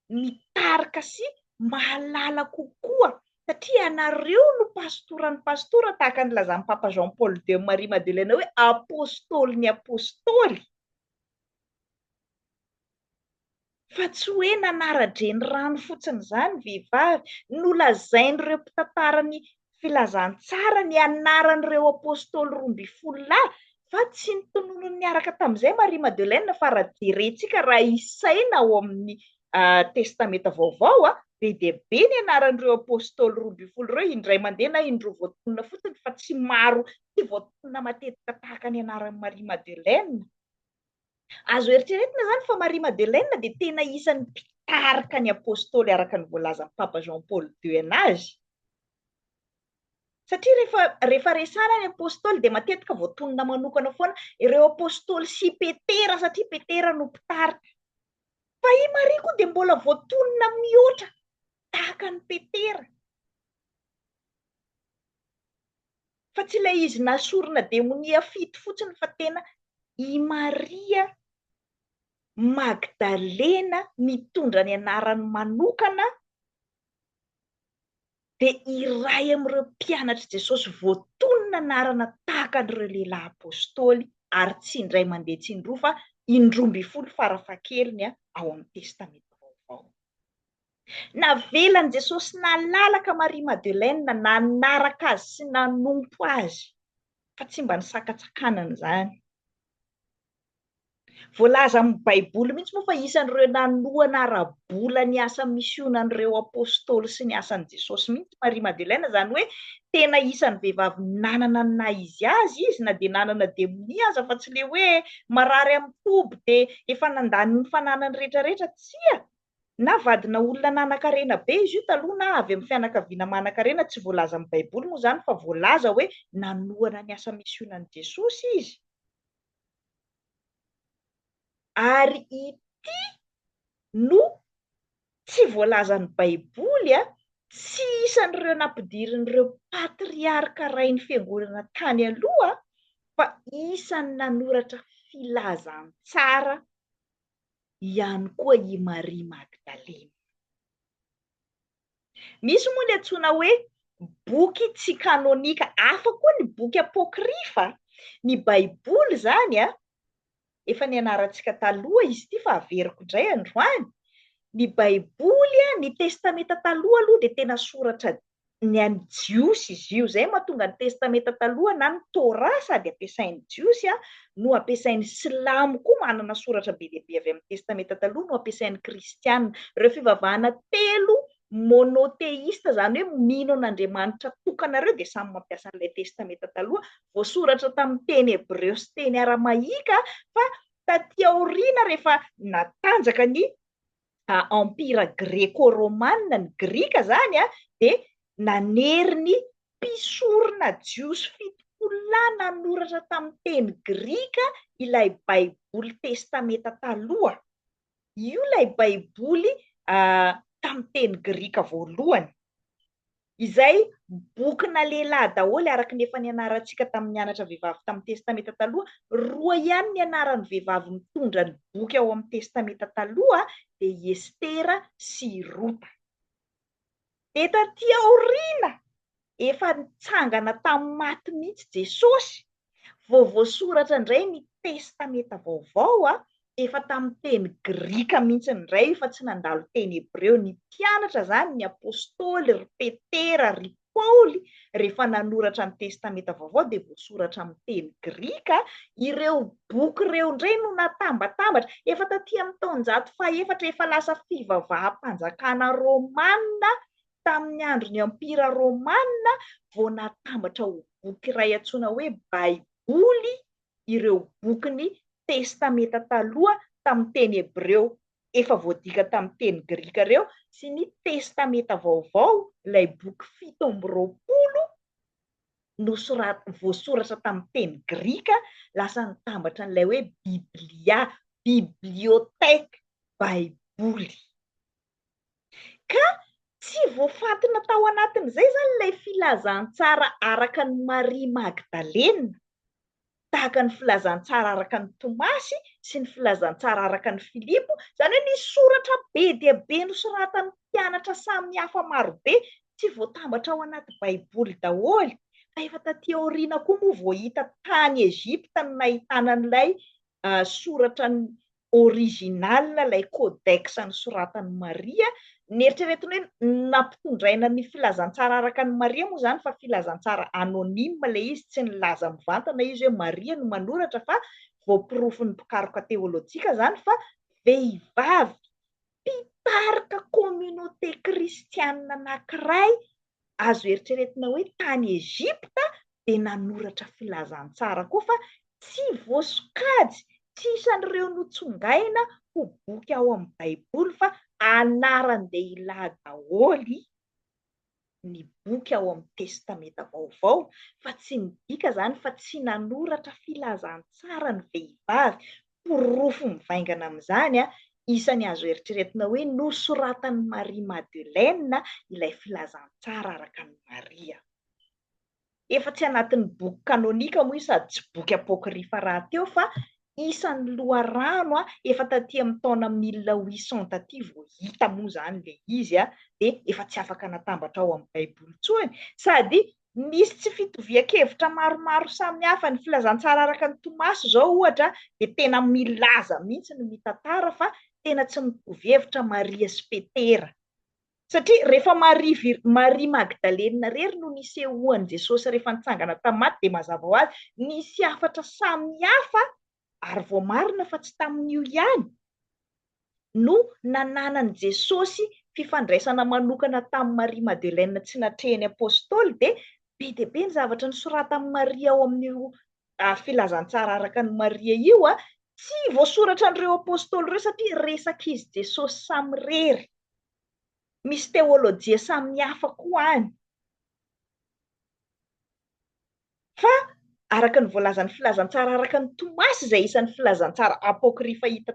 mitarika sy mahalala kokoa satria ianareo no pastoran'ny pastora, tahaka ny nilazan'ny Papa Jean Paul ii Marie Madeleine hoe apostolin'ny apostoly. Fa tsy hoe nanara-drenirano fotsiny izany ny vehivavy. Nolazain'ireo mpitantara ny filazantsara ny anaran'ireo apostoly 12 lahy, fa tsy notononiny niaraka tamin'izay Maria Madeleine, fa raha jerentsika, raha isaina ao amin'ny Testamenta Vaovao, be dia be ny anaran'ireo apostoly 12 ireo, indray mandeha na indroa voatonona fotsiny, fa tsy maro, tsy voatonona matetika tahaka ny anaran'i Maria Madeleine. Azo eritreretina izany fa Maria Madeleine dia tena isan'ny mpitarika ny Apostoly araka ny voalazan'i Papa Jean Paul ii azy. Satria rehefa rehefa resahana ny Apostoly dia matetika voatonona manokana foana ireo Apostoly sy Petera satria Petera no mpitarika. Fa i Maria koa dia mbola voatonona mihoatra tahaka an'i Petera. Fa tsy ilay izy nasorina demonia fito fotsiny fa tena i Maria Magdalena mitondra ny anarany manokana dia iray amin'ireo mpianatr'i Jesosy voatonona anarana tahaka an'ireo lehilahy apostoly ary tsy indray mandeha tsy indroa fa indroambinifolo farafahakeliny ao amin'ny Testamenta Vaovao. Navelan'i Jesosy nalalaka Maria Madeleine nanaraka azy sy nanompo azy, fa tsy mba nisakantsakanana izany. Voalaza amin'ny Baiboly mihitsy moa fa isan'ireo nanohana ara-bola ny asa misionan'ireo apostoly sy ny asan'i Jesosy mihitsy Maria Madeleine, izany hoe tena isan'ny vehivavy nanana ny naha izy azy izy na dia nanana demonia aza fa tsy ilay hoe marary amin'ny toby dia efa nandany ny fananany rehetrarehetra, tsia! Na vadina olona nanan-karena be izy io taloha na avy amin'ny fianakaviana manan-karena, tsy voalaza amin'ny Baiboly moa izany fa voalaza hoe nanohana ny asa misionan'i Jesosy izy. Ary ity no tsy voalazan'ny Baiboly, tsy isan'ireo nampidirin'ireo patriarka rain'ny fiangonana tany aloha fa isan'ny nanoratra filazantsara ihany koa i Maria Magdalena. Misy moa ny antsoina hoe boky tsy kanonika, hafa koa ny boky apokrifa. Ny Baiboly izany a, efa nianarantsika taloha izy ity fa averiko indray androany, ny Baiboly a, ny Testamenta Taloha aloha dia tena soratra ny an'ny Jiosy izy io. Izay no mahatonga ny Testamenta Taloha na ny Torah sady ampiasain'ny Jiosy no ampiasain'ny Silamo koa manana soratra be dia be avy amin'ny Testamenta Taloha no ampiasain'ny Kristiana. Ireo fivavahana telo monotheista, izany hoe mino an'Andriamanitra tokana ireo dia samy mampiasa an'ilay Testamenta Taloha voasoratra tamin'ny teny hebreo sy teny aramaika fa taty aoriana rehefa natanjaka ny empira greko-romana, ny Grika izany dia nanery ny mpisorona jiosy 70 lahy nanoratra tamin'ny teny grika ilay Baiboly Testamenta Taloha. Io ilay Baiboly tamin'ny teny grika voalohany. Izay bokina lehilahy daholo araka ny efa nianarantsika tamin'ny nianatra vehivavy tamin'ny Testamenta Taloha, roa ihany ny anaran'ny vehivavy mitondra ny boky ao amin'ny Testamenta Taloha dia i Estera sy i Rota. Dia taty aoriana efa nitsangana tamin'ny maty mihitsy Jesosy Vao voasoratra indray ny Testamenta Vaovao, efa tamin'ny teny grika mihitsy indray fa tsy nandalo teny hebreo. Ny mpianatra izany, ny apostoly, ry Petera, ry Paoly, rehefa nanoratra ny Testamenta Vaovao dia voasoratra amin'ny teny grika. Ireo boky ireo indray no natambatambatra. Efa taty amin'ny taonjato fahefatra efa lasa fivavaham-panjakana romana tamin'ny andron'ny Empira Romana vao natambatra ho boky iray antsoina hoe Baiboly ireo bokin'ny Testamenta Taloha tamin'ny teny hebreo efa voadika tamin'ny teny grika ireo sy ny Testamenta Vaovao, ilay boky 27 voasoratra tamin'ny teny grika, lasa nitambatra an'ilay hoe Biblia, bibliothèque, Baiboly. Ka tsy voafantina tao anatin'izay izany ilay filazantsara araka an'i Maria Magdalena, tahaka ny filazantsara araka an'i Tomasy sy ny filazantsara araka an'i Filipo, izany hoe nisy soratra be dia be nosoratan'ny mpianatra samihafa marobe tsy voatambatra ao anaty Baiboly daholo, fa efa taty aoriana koa moa vao hita tany Egypta no nahitana an'ilay soratra original ilay codex nosoratan'i Maria, neritreretina hoe nampitondraina ny filazantsara araka an'i Maria moa izany fa filazantsara anonyme ilay izy, tsy nilaza mivantana izy hoe Maria no manoratra fa voaporofon'ny mpikaroka teolojika izany fa vehivavy mpitarika communauté kristianina anankiray azo eritreretina hoe tany Egypta dia nanoratra filazantsara koa fa tsy voasokajy, tsy isan'ireo notsongaina ho boky ao amin'ny Baiboly fa anaran-dehilahy daholo ny boky ao amin'ny Testamenta Vaovao fa tsy midika izany fa tsy nanoratra filazantsara ny vehivavy. Porofo mivaingana amin'izany, isan'ny azo eritreretina hoe nosoratan'i Maria Madeleine ilay filazantsara araka an'i Maria. Efa tsy anatin'ny boky kanonika moa io sady tsy boky apokrifa rahateo fa isan'ny loharano efa taty amin'ny taona mille huit cent taty vao hita moa izany ilay izy dia efa tsy afaka natambatra ao amin'ny baiboly intsony sady misy tsy fitovian-kevitra maromaro samihafa. Ny filazantsara araka an'i Tomasy izao ohatra dia tena milaza mihitsy ny mitantara fa tena tsy mitovy hevitra Maria sy Petera. Satria rehefa Maria vir, Maria Magdalena irery no nisehoan'i Jesosy rehefa nitsangana tamin'ny maty dia mazava ho azy nisy hafatra samihafa ary voamarina fa tsy tamin'io ihany no nananan'i Jesosy fifandraisana manokana tamin'i Maria Madeleine tsy natrehin'ny Apostoly dia be dia be ny zavatra nosoratan'i Maria ao amin'io filazantsara araka an'i Maria io tsy voasoratra an'ireo Apostoly ireo satria resak'izy Jesosy samirery. Misy teolojia samihafa koa any. Fa araka ny voalazan'ny filazantsara araka an'i Tomasy izay isan'ny filazantsara apokrifa hita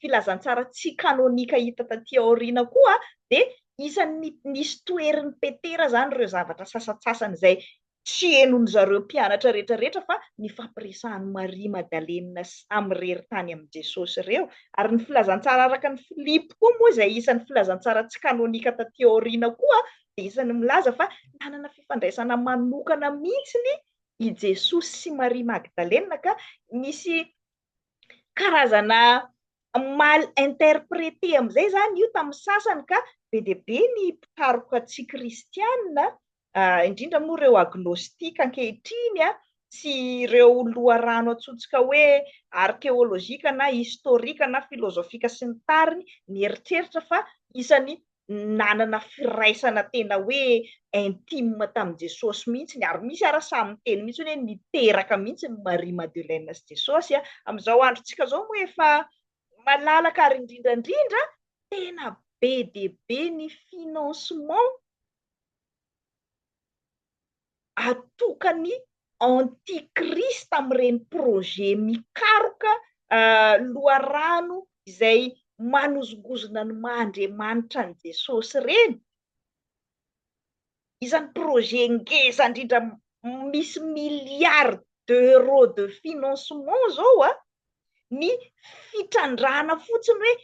filazantsara tsy kanonika hita taty aoriana koa dia isan'ny nisy toherin'i Petera izany ireo zavatra sasantsasany izay. Tsy henon'ny zareo mpianatra rehetra rehetra fa nifampiresahan'i Maria Madalena samirery tany amin'i Jesosy ireo. Ary ny filazantsara araka ny Filipy koa moa izay isan'ny filazantsara tsy kanonika taty aoriana koa dia isan'ny milaza fa nanana fifandraisana manokana mihitsy i Jesosy sy Maria Magdalena ka misy karazana mal interprété amin'izay izany io tamin'ny sasany ka be dia be ny mpikaroka tsy kristiana indrindra moa ireo agnostika ankehitriny sy ireo loharano antsointsika hoe arkeolojika na historika na filozofika sy ny tariny mieritreritra fa isany nanana firaisana tena hoe intime tamin'i Jesosy mihitsy ary misy ara samy miteny mihitsy hoe niteraka mihitsy ny Marie Madeleine sy Jesosy. Amin'izao androntsika izao moa efa malalaka ary indrindra indrindra tena be dia be ny financement atokan'ny antichrist amin'ireny projet mikaroka loharano izay manozongozona ny maha Andriamanitra an'i Jesosy ireny. Isan'ny projet ngeza indrindra misy milliards d'euros de financement izao ny fitrandrahana fotsiny hoe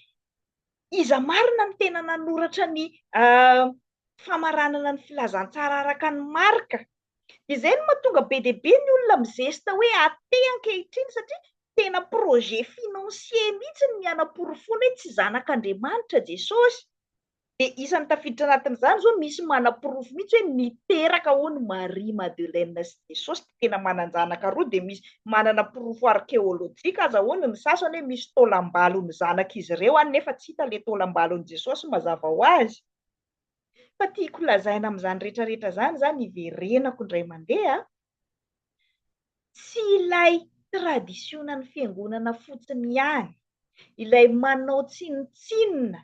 Iza marina no tena nanoratra ny famaranana ny filazantsara araka an'i Marka? Dia izay no mahatonga be dia be ny olona mizesta hoe athée ankehitriny satria tena projet financier mihitsy ny hanaporofoana hoe tsy zanak'Andriamanitra Jesosy. Dia isan'ny tafiditra anatin'izany izao misy manaporofo mihitsy hoe niteraka hono Marie Madeleine sy Jesosy dia tena manan-janaka roa dia misy manana porofo arkeolojika aza hono ny sasany hoe misy taolam-balon'ny zanak'izy ireo any nefa tsy hita ilay taolam-balon'i Jesosy mazava ho azy. Fa tiako lazaina amin'izany rehetra rehetra izany izany hiverenako indray mandeha Tsy ilay tradisionan'ny fiangonana fotsiny ihany, ilay manao tsinontsinona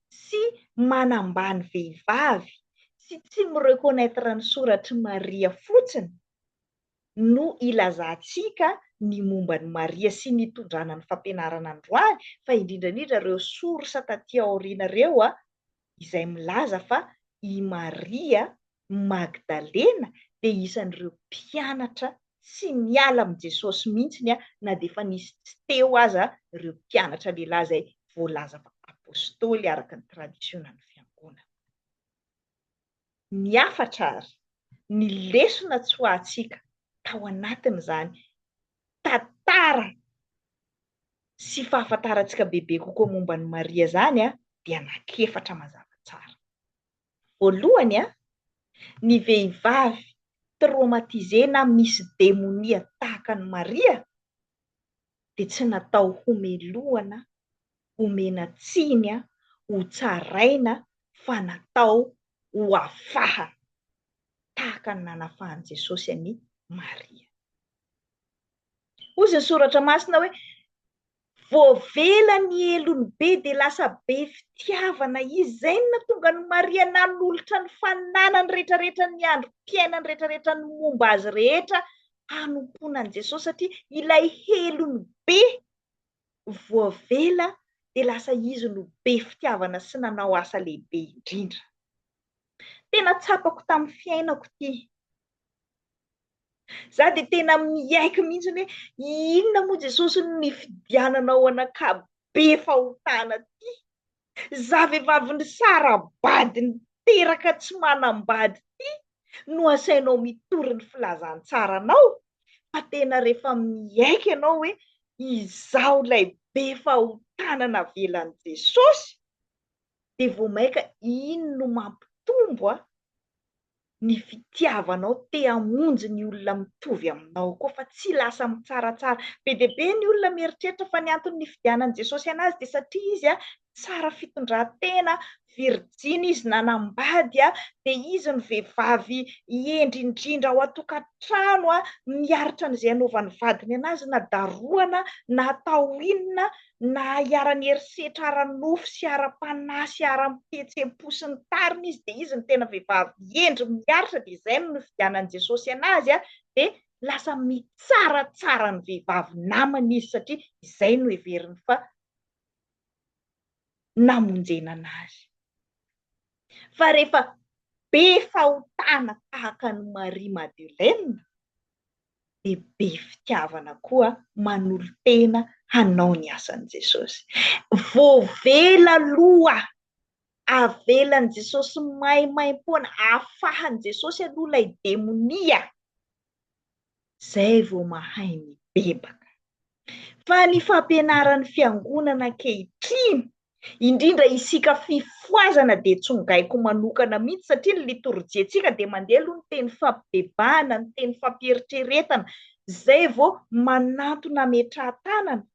sy manambany vehivavy sy tsy mi-reconnaitre ny soratr'i Maria fotsiny no ilazantsika ny momba an'i Maria sy nitondrana ny fampianarana androany fa indrindra indrindra ireo source taty aoriana ireo izay milaza fa i Maria Magdalena dia isan'ireo mpianatra tsy niala amin'i Jesosy mihitsy na dia efa nisy tsy teo aza ireo mpianatra lehilahy izay voalaza fa apostoly araka ny tradisionan'ny fiangonana. Ny hafatra ary, ny lesona tsoahantsika tao anatin'izany tantara sy fahafantarantsika bebe kokoa momba an'i Maria izany dia anankiefatra mazava tsara. Voalohany, ny vehivavy traumatisée na misy demonia tahaka an'i Maria dia tsy natao homelohana, homena tsiny, hotsaraina fa natao ho afahana, tahaka ny nanafahan'i Jesosy an'i Maria. Hozy ny soratra masina hoe, Voavela ny helony be dia lasa be fitiavana izy. Izay no nahatonga an'i Maria nanolotra ny fananany rehetrarehetra, ny androm-piainany rehetrarehetra, ny momba azy rehetra hanompoana an'i Jesosy satria ilay helony be voavela dia lasa izy no be fitiavana sy nanao asa lehibe indrindra. Tena tsapako tamin'ny fiainako ity. Za dia tena miaiky mihitsy hoe inona moa Jesosy no nifidiananao anakahy be fahotana ty? Za vehivavy nisara-bady niteraka tsy manambady ty no asainao mitory ny filazantsaranao? Fa tena rehefa miaiky ianao hoe izaho ilay be fahotana navelan'i Jesosy dia vao maika iny no mampitombo a ny fitiavanao te hamonjy ny olona mitovy aminao koa fa tsy lasa mitsaratsara. Be dia be ny olona mieritreritra fa ny antony nifidianan'i Jesosy anazy dia satria izy tsara fitondran-tena, virjiny izy nanambady, dia izy no vehivavy hendry indrindra ao an-tokantrano, miaritra an'izay anaovan'ny vadiny anazy na darohana na atao inona na iharan'ny herisetra ara-nofo sy ara-panahy sy ara-pihetseham-po sy ny tariny izy dia izy no tena vehivavy hendry miaritra dia izay no nifidianan'i Jesosy anazy dia lasa mitsaratsara ny vehivavy namany izy satria izay no heveriny fa namonjena anazy. Fa rehefa. Be fahotana tahaka an'i Marie Madeleine dia be fitiavana koa manolo-tena hanao ny asan'i Jesosy. Voavela aloha, avelan'i Jesosy maimaimpoana, afahan'i Jesosy aloha ilay demonia. Izay vao mahay mibebaka. Fa ny fampianaran'ny fiangonana ankehitriny, indrindra isika fifohazana dia tsongaiko manokana mihitsy satria ny litorjiantsika dia mandeha aloha ny teny fampibebahana, ny teny fampieritreretana, izay vao manantona ametrahan-tanana.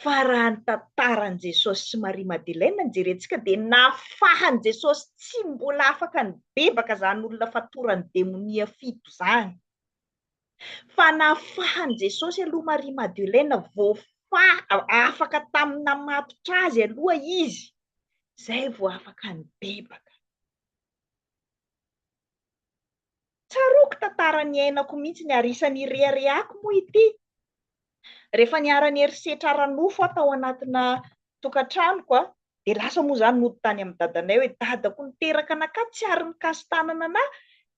Fa raha ny tantaran'i Jesosy sy Maria Madeleine no jerentsika dia nafahan'i Jesosy tsy mbola afaka nibebaka izany olona fatoran'ny demonia fito izany. Fa nafahan'i Jesosy aloha Maria Madeleine voafa afaka tamin'ny namatotra azy aloha izy izay vao afaka nibebaka. Tsaroako tantara niainako mihitsy ary isan'ny ireharehako moa ity. Rehefa niharan'ny herisetra ara-nofo aho tao anatina tokantranoko dia lasa moa izany nody tany amin'ny dadanay hoe dadako niteraka anakahy tsy ary nikasi-tanana anah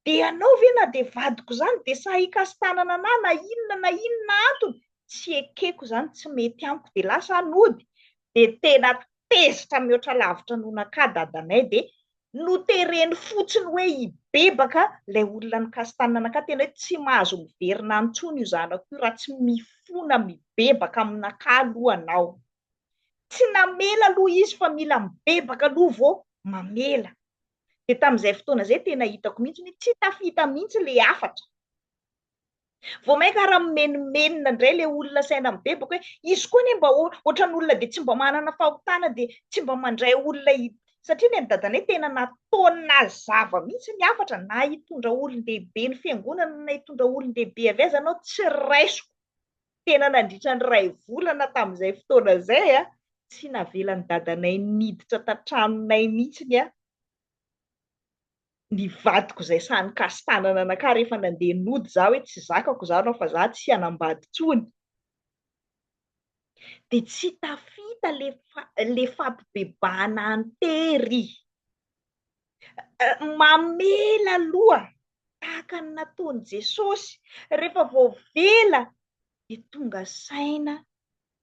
dia ianao ve na dia vadiko izany dia sahy hikasi-tanana anah na inona na inona antony? Tsy ekeko izany, tsy mety amiko. Dia lasa aho nody dia tena tezitra mihoatra lavitra noho nakà dadanay dia notereny fotsiny hoe hibebaka ilay olona nikasi-tanana nakà, tena hoe tsy mahazo miverina any intsony io zanako io raha tsy mifona mibebaka aminakà aloha anao. Tsy namela aloha izy fa mila mibebaka aloha vao mamela. Dia tamin'izay fotoana izay tena hitako mihitsy hoe tsy tafita mihitsy ilay hafatra. Vao mainka ary mimenomenona indray ilay olona saina mibebaka hoe izy koa anie mba ohatran'ny olona dia tsy mba manana fahotana dia tsy mba mandray olona satria ny an'i dadanay tena nataony nazava mihitsy ny hafatra na hitondra olon-dehibe ny fiangonana na hitondra olon-dehibe avy aiza anao tsy raisiko tena nandritra ny iray volana tamin'izay fotoana izay tsy navelan'i dadanay niditra tan-tranonay mihitsy aho. Ny vadiko izay sahy nikasi-tanana anakahy rehefa nandeha nody za hoe tsy zakako izany aho fa za tsy hanambady intsony dia tsy tafita le le fampibebahana an-tery. Mamela aloha tahaka ny nataon'i Jesosy, rehefa voavela dia tonga saina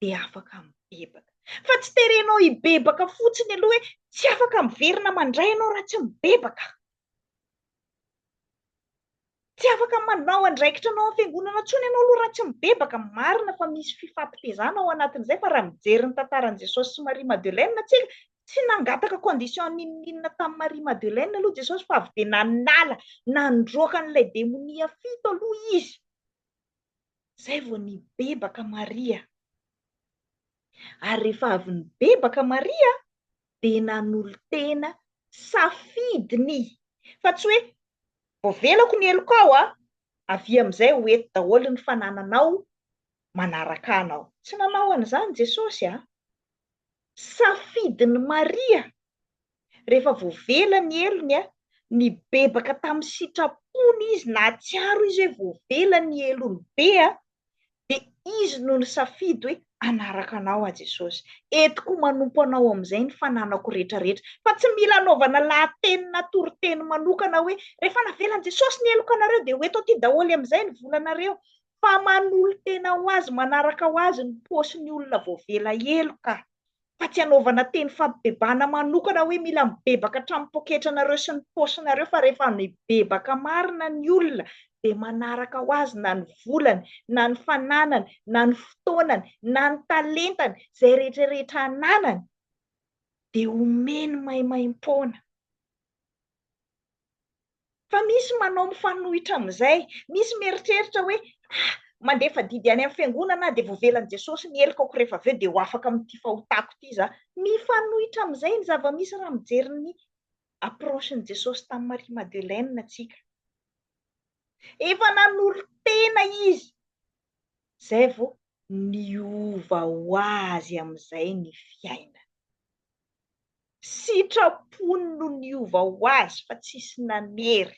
dia afaka mibebaka. Fa tsy terenao hibebaka fotsiny aloha hoe tsy afaka miverina mandray ianao raha tsy mibebaka. Tsy afaka manao andraikitra anao amin'ny fiangonana intsony ianao aloha raha tsy mibebaka. Marina fa misy fifampitezana ao anatin'izay fa raha mijery ny tantaran'i Jesosy sy Maria Madeleine tsika, tsy nangataka condition n'inon'inona tamin'i Maria Madeleine aloha Jesosy fa avy dia nanala, nandroaka an'ilay demonia fito aloha izy. Izay vao nibebaka Maria. Ary rehefa avy nibebaka Maria dia nanolo-tena safidiny. Fa tsy hoe voavelako ny helokao a, avia amin'izay ho eto daholo ny fanananao manaraka anao. Tsy nanao an'izany Jesosy a. Safidin'i Maria Rehefa voavela ny helony, nibebaka tamin'ny sitrapony izy, nahatsiaro izy hoe voavela ny helony be, dia izy no nisafidy hoe hanaraka anao aho Jesosy. Entiko manompo anao amin'izay ny fananako rehetrarehetra. Fa tsy mila anaovana lahateny na toriteny manokana hoe rehefa navelan'i Jesosy ny heloka anareo dia ho eto aty daholo amin'izay ny volanareo. Fa manolo-tena ho azy, manaraka ho azy ny paosin'ny olona voavela heloka. fa tsy anaovana teny fampibebahana manokana hoe mila mibebaka hatramin'ny poketranareo sy ny paosinareo fa rehefa mibebaka marina ny olona dia manaraka ho azy na ny volany na ny fananany na ny fotoanany na ny talentany izay rehetra rehetra ananany dia omeny maimaimpoana. Fa misy manao mifanohitra amin'izay. Misy mieritreritra hoe, ah, mandefa didy any amin'ny fiangonana aho dia voavelan'i Jesosy ny helokako rehefa avy eo dia ho afaka amin'ity fahotako ity izaho. Mifanohitra amin'izay ny zava-misy raha mijery ny approche-n'i Jesosy tamin'i Marie Madeleine tsika. Efa nanolo-tena izy, izay vao niova ho azy amin'izay ny fiainany. Sitrapony no niova ho azy fa tsisy nanery.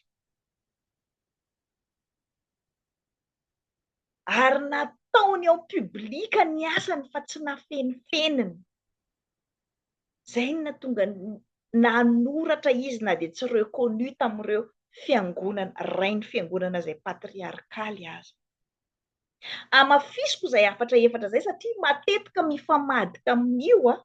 Ary nataony en public ny asany fa tsy nafenifeniny. Zay no nahatonga Nanoratra izy na dia tsy reconnu tamin'ireo fiangonana, rain'ny fiangonana izay patriarkaly aza. Hamafisiko izay hafatra efatra izay satria matetika mifamadika amin'io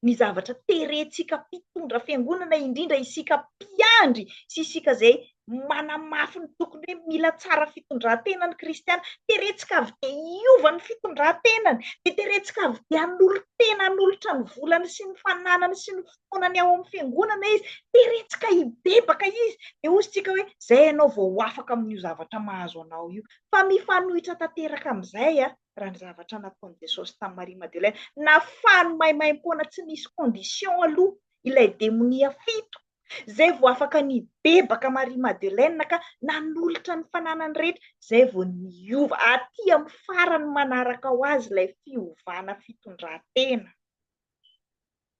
ny zavatra terentsika mpitondra fiangonana, indrindra isika mpiandry sy isika izay manamafy ny tokony hoe mila tsara fitondran-tena ny kristiana. Terentsika avy dia hiova ny fitondran-tenany, dia terentsika avy dia hanolo-tena hanolotra ny volany sy ny fananany sy ny fotoanany ao amin'ny fiangonana izy, terentsika hibebaka izy, dia hoy isika hoe izay ianao vao ho afaka amin'io zavatra mahazo anao io. Fa mifanohitra tanteraka amin'izay raha ny zavatra nataon'i Jesosy tamin'i Maria Madeleine. Nafahany maimaimpoana tsy nisy condition aloha ilay demonia fito, izay vao afaka nibebaka Maria Madeleine ka nanolotra ny fananany rehetra, izay vao niova. Aty amin'ny farany manaraka ho azy ilay fiovana fitondran-tena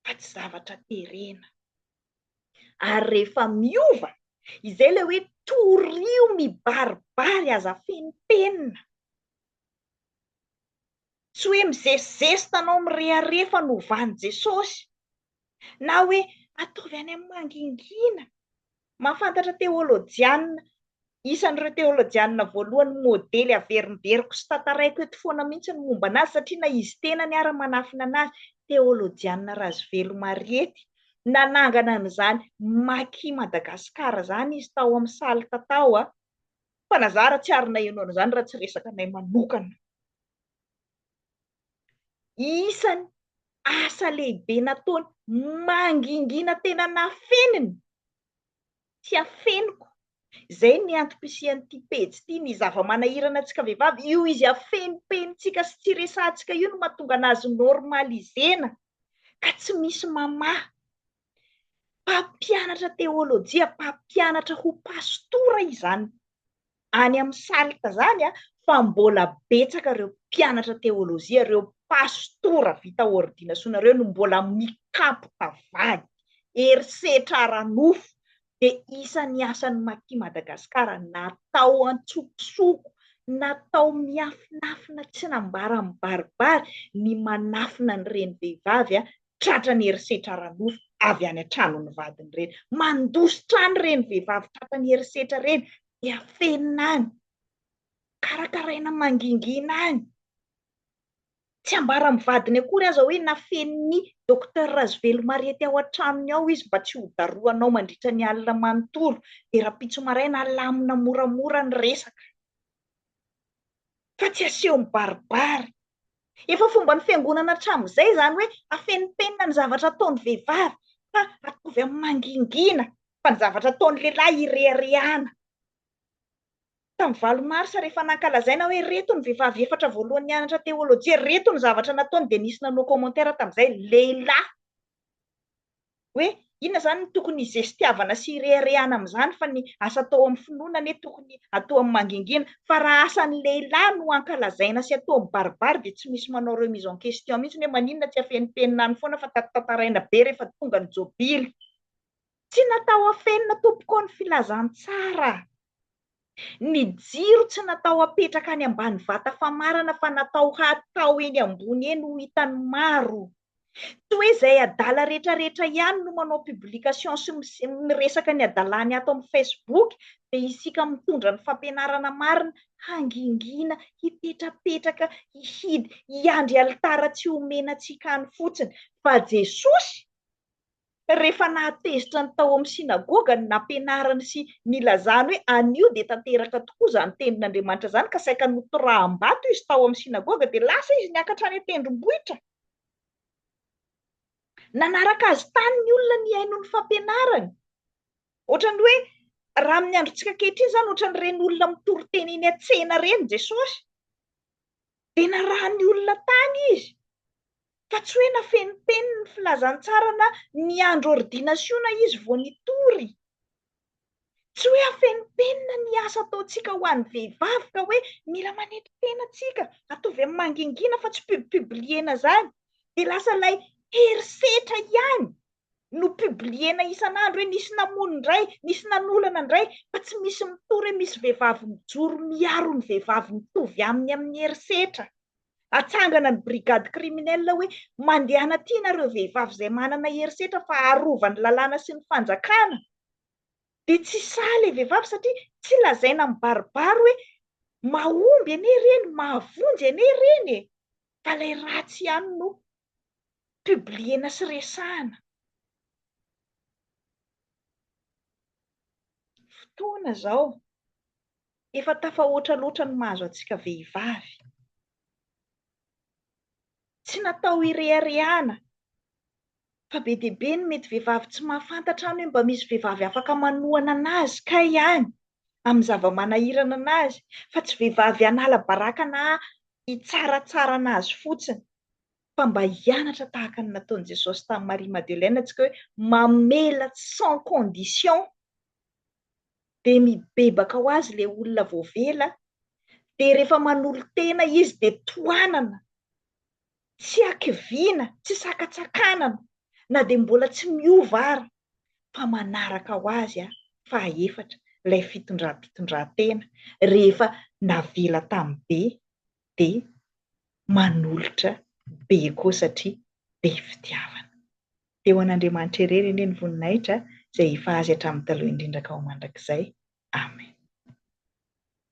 fa tsy zavatra terena. Ary rehefa miova, izay ilay hoe torio mibaribary aza fenopenina. Tsy hoe mizesizesta anao mirehareha fa novan'i Jesosy. Na hoe ataovy any amin'ny mangingina. Mahafantatra teolojianina, isan'ireo teolojianina voalohany modely averimberiko sy tantaraiko eto foana mihitsy ny momba an'azy satria na izy tenany ara manafina an'azy, teolojianina Razoveloma Mariety. Nanangana an'izany Maki Madagascar izany izy tao amin'ny Salt tao. Fa na za ara tsy ary naheno an'izany raha tsy resaka anay manokana. Isany asa lehibe nataony mangingina tena nafeniny, tsy afeniko. Izay ny antom-pisian'ity pejy ity, ny zava-manahirana antsika vehivavy, io izy afenimpenintsika sy tsy resahantsika io no mahatonga anazy normaliser-na ka tsy misy mamaha. Mpampianatra teolojia, mpampianatra ho pastora izany any amin'ny SALT izany fa mbola betsaka ireo mpianatra teolojia, ireo pastora vita ordinasiona ireo no mbola mikapoka vady, herisetra ara-nofo dia isan'ny asan'ny Maki Madagascar natao an-tsokosoko, natao miafinafina tsy nambara mibaribary ny manafina an'ireny vehivavy tratran'ny herisetra ara-nofo avy any an-tranon'ny vadiny ireny. Mandositra any ireny vehivavy tratran'ny herisetra ireny, dia afenina any, karakaraina mangingina any. Tsy ambara amin'ny vadiny akory aza hoe nafenin'ny Docteur Razoveloma Mariety ao an-tranony ao izy mba tsy ho darohanao mandritra ny alina manontolo, dia rahampitso maraina alamina moramora ny resaka. Fa tsy aseho mibaribary. Efa fomban'ny fiangonana hatramin'izay izany hoe afenimpenina ny zavatra ataon'ny vehivavy fa ataovy amin'ny mangingina fa ny zavatra ataon'ny lehilahy ireharehana. Tamin'ny valo marsa rehefa nankalazaina hoe ireto ny vehivavy efatra voalohany nianatra teolojia, ireto ny zavatra nataony dia nisy nanao commentaire tamin'izay lehilahy. Hoe inona izany no tokony hizestiavana sy hireharehana amin'izany fa ny asa atao amin'ny finoana anie tokony atao amin'ny mangingina fa raha asan'ny lehilahy no ankalazaina sy atao mibaribary dia tsy misy manao remise en question mihitsy hoe maninona tsy afenimpenina any foana fa tantaraina be rehefa tonga ny jobily. Tsy natao afenina tompoko ny filazantsara. Ny jiro tsy natao apetraka any ambany vata famarana fa natao hatao eny ambony eny ho hitan'ny maro. Tsy hoe izay adala rehetrarehetra ihany no manao publication sy miresaka ny adalany ato amin'ny Facebook dia isika mitondra ny fampianarana marina hangingina, hipetrapetraka, hihidy, hiandry alitara tsy homena antsika any fotsiny. Fa Jesosy Rehefa nahatezitra ny tao amin'ny synagoga ny nampianarany sy nilazany hoe anio dia tanteraka tokoa izany tenin'Andriamanitra izany ka saika notoraham-bato izy tao amin'ny synagoga dia lasa izy niakatra any an-tendrombohitra. Nanaraka azy tany ny olona nihaino ny fampianarany. Ohatran'ny hoe raha amin'ny androntsika ankehitriny izany ohatran'ireny olona mitory teny eny an-tsena ireny Jesosy. Dia narahan'ny olona tany izy. Fa tsy hoe nafenimpeniny ny filazantsara na niandry ordinasiona izy vao nitory. Tsy hoe afenimpenina ny asa ataontsika ho an'ny vehivavy ka hoe mila manetry tena tsika, ataovy amin'ny mangingina fa tsy pub-publiena izany. Dia lasa ilay herisetra ihany no publiena isan'andro hoe nisy namono indray, nisy nanolana indray, fa tsy misy mitory hoe misy vehivavy mijoro miaro ny vehivavy mitovy aminy amin'ny herisetra. Atsangana ny brigade criminelle hoe mandehana aty nareo vehivavy izay manana herisetra fa arovan'ny lalàna sy ny fanjakana. Dia tsy sahy ilay vehivavy satria tsy lazaina mibaribary hoe mahomby anie ireny, mahavonjy anie ireny e! Fa ilay ratsy ihany no publier-na sy resahana. Fotoana izao. Efa tafahoatra loatra ny mahazo antsika vehivavy. Tsy natao hireharehana fa be dia be ny mety vehivavy tsy mahafantatra any hoe mba misy vehivavy afaka manohana anazy kay any amin'ny zava-manahirana anazy fa tsy vehivavy hanala baraka na hitsaratsara anazy fotsiny fa mba hianatra tahaka ny nataon'i Jesosy tamin'i Marie Madeleine antsika hoe mamela sans condition dia mibebaka ho azy ilay olona voavela dia rehefa manolo-tena izy dia tohanana tsy hakiviana, tsy sakatsakanana na dia mbola tsy miova ara fa manaraka ho azy fahaefatra ilay fitondram-pitondrantena rehefa navela tamin'ny be dia manolotra be koa satria be fitiavana. Dia ho an'Andriamanitra irery anie ny voninahitra izay efa Azy hatramin'ny taloha indrindra ka ho mandrakizay. Amen.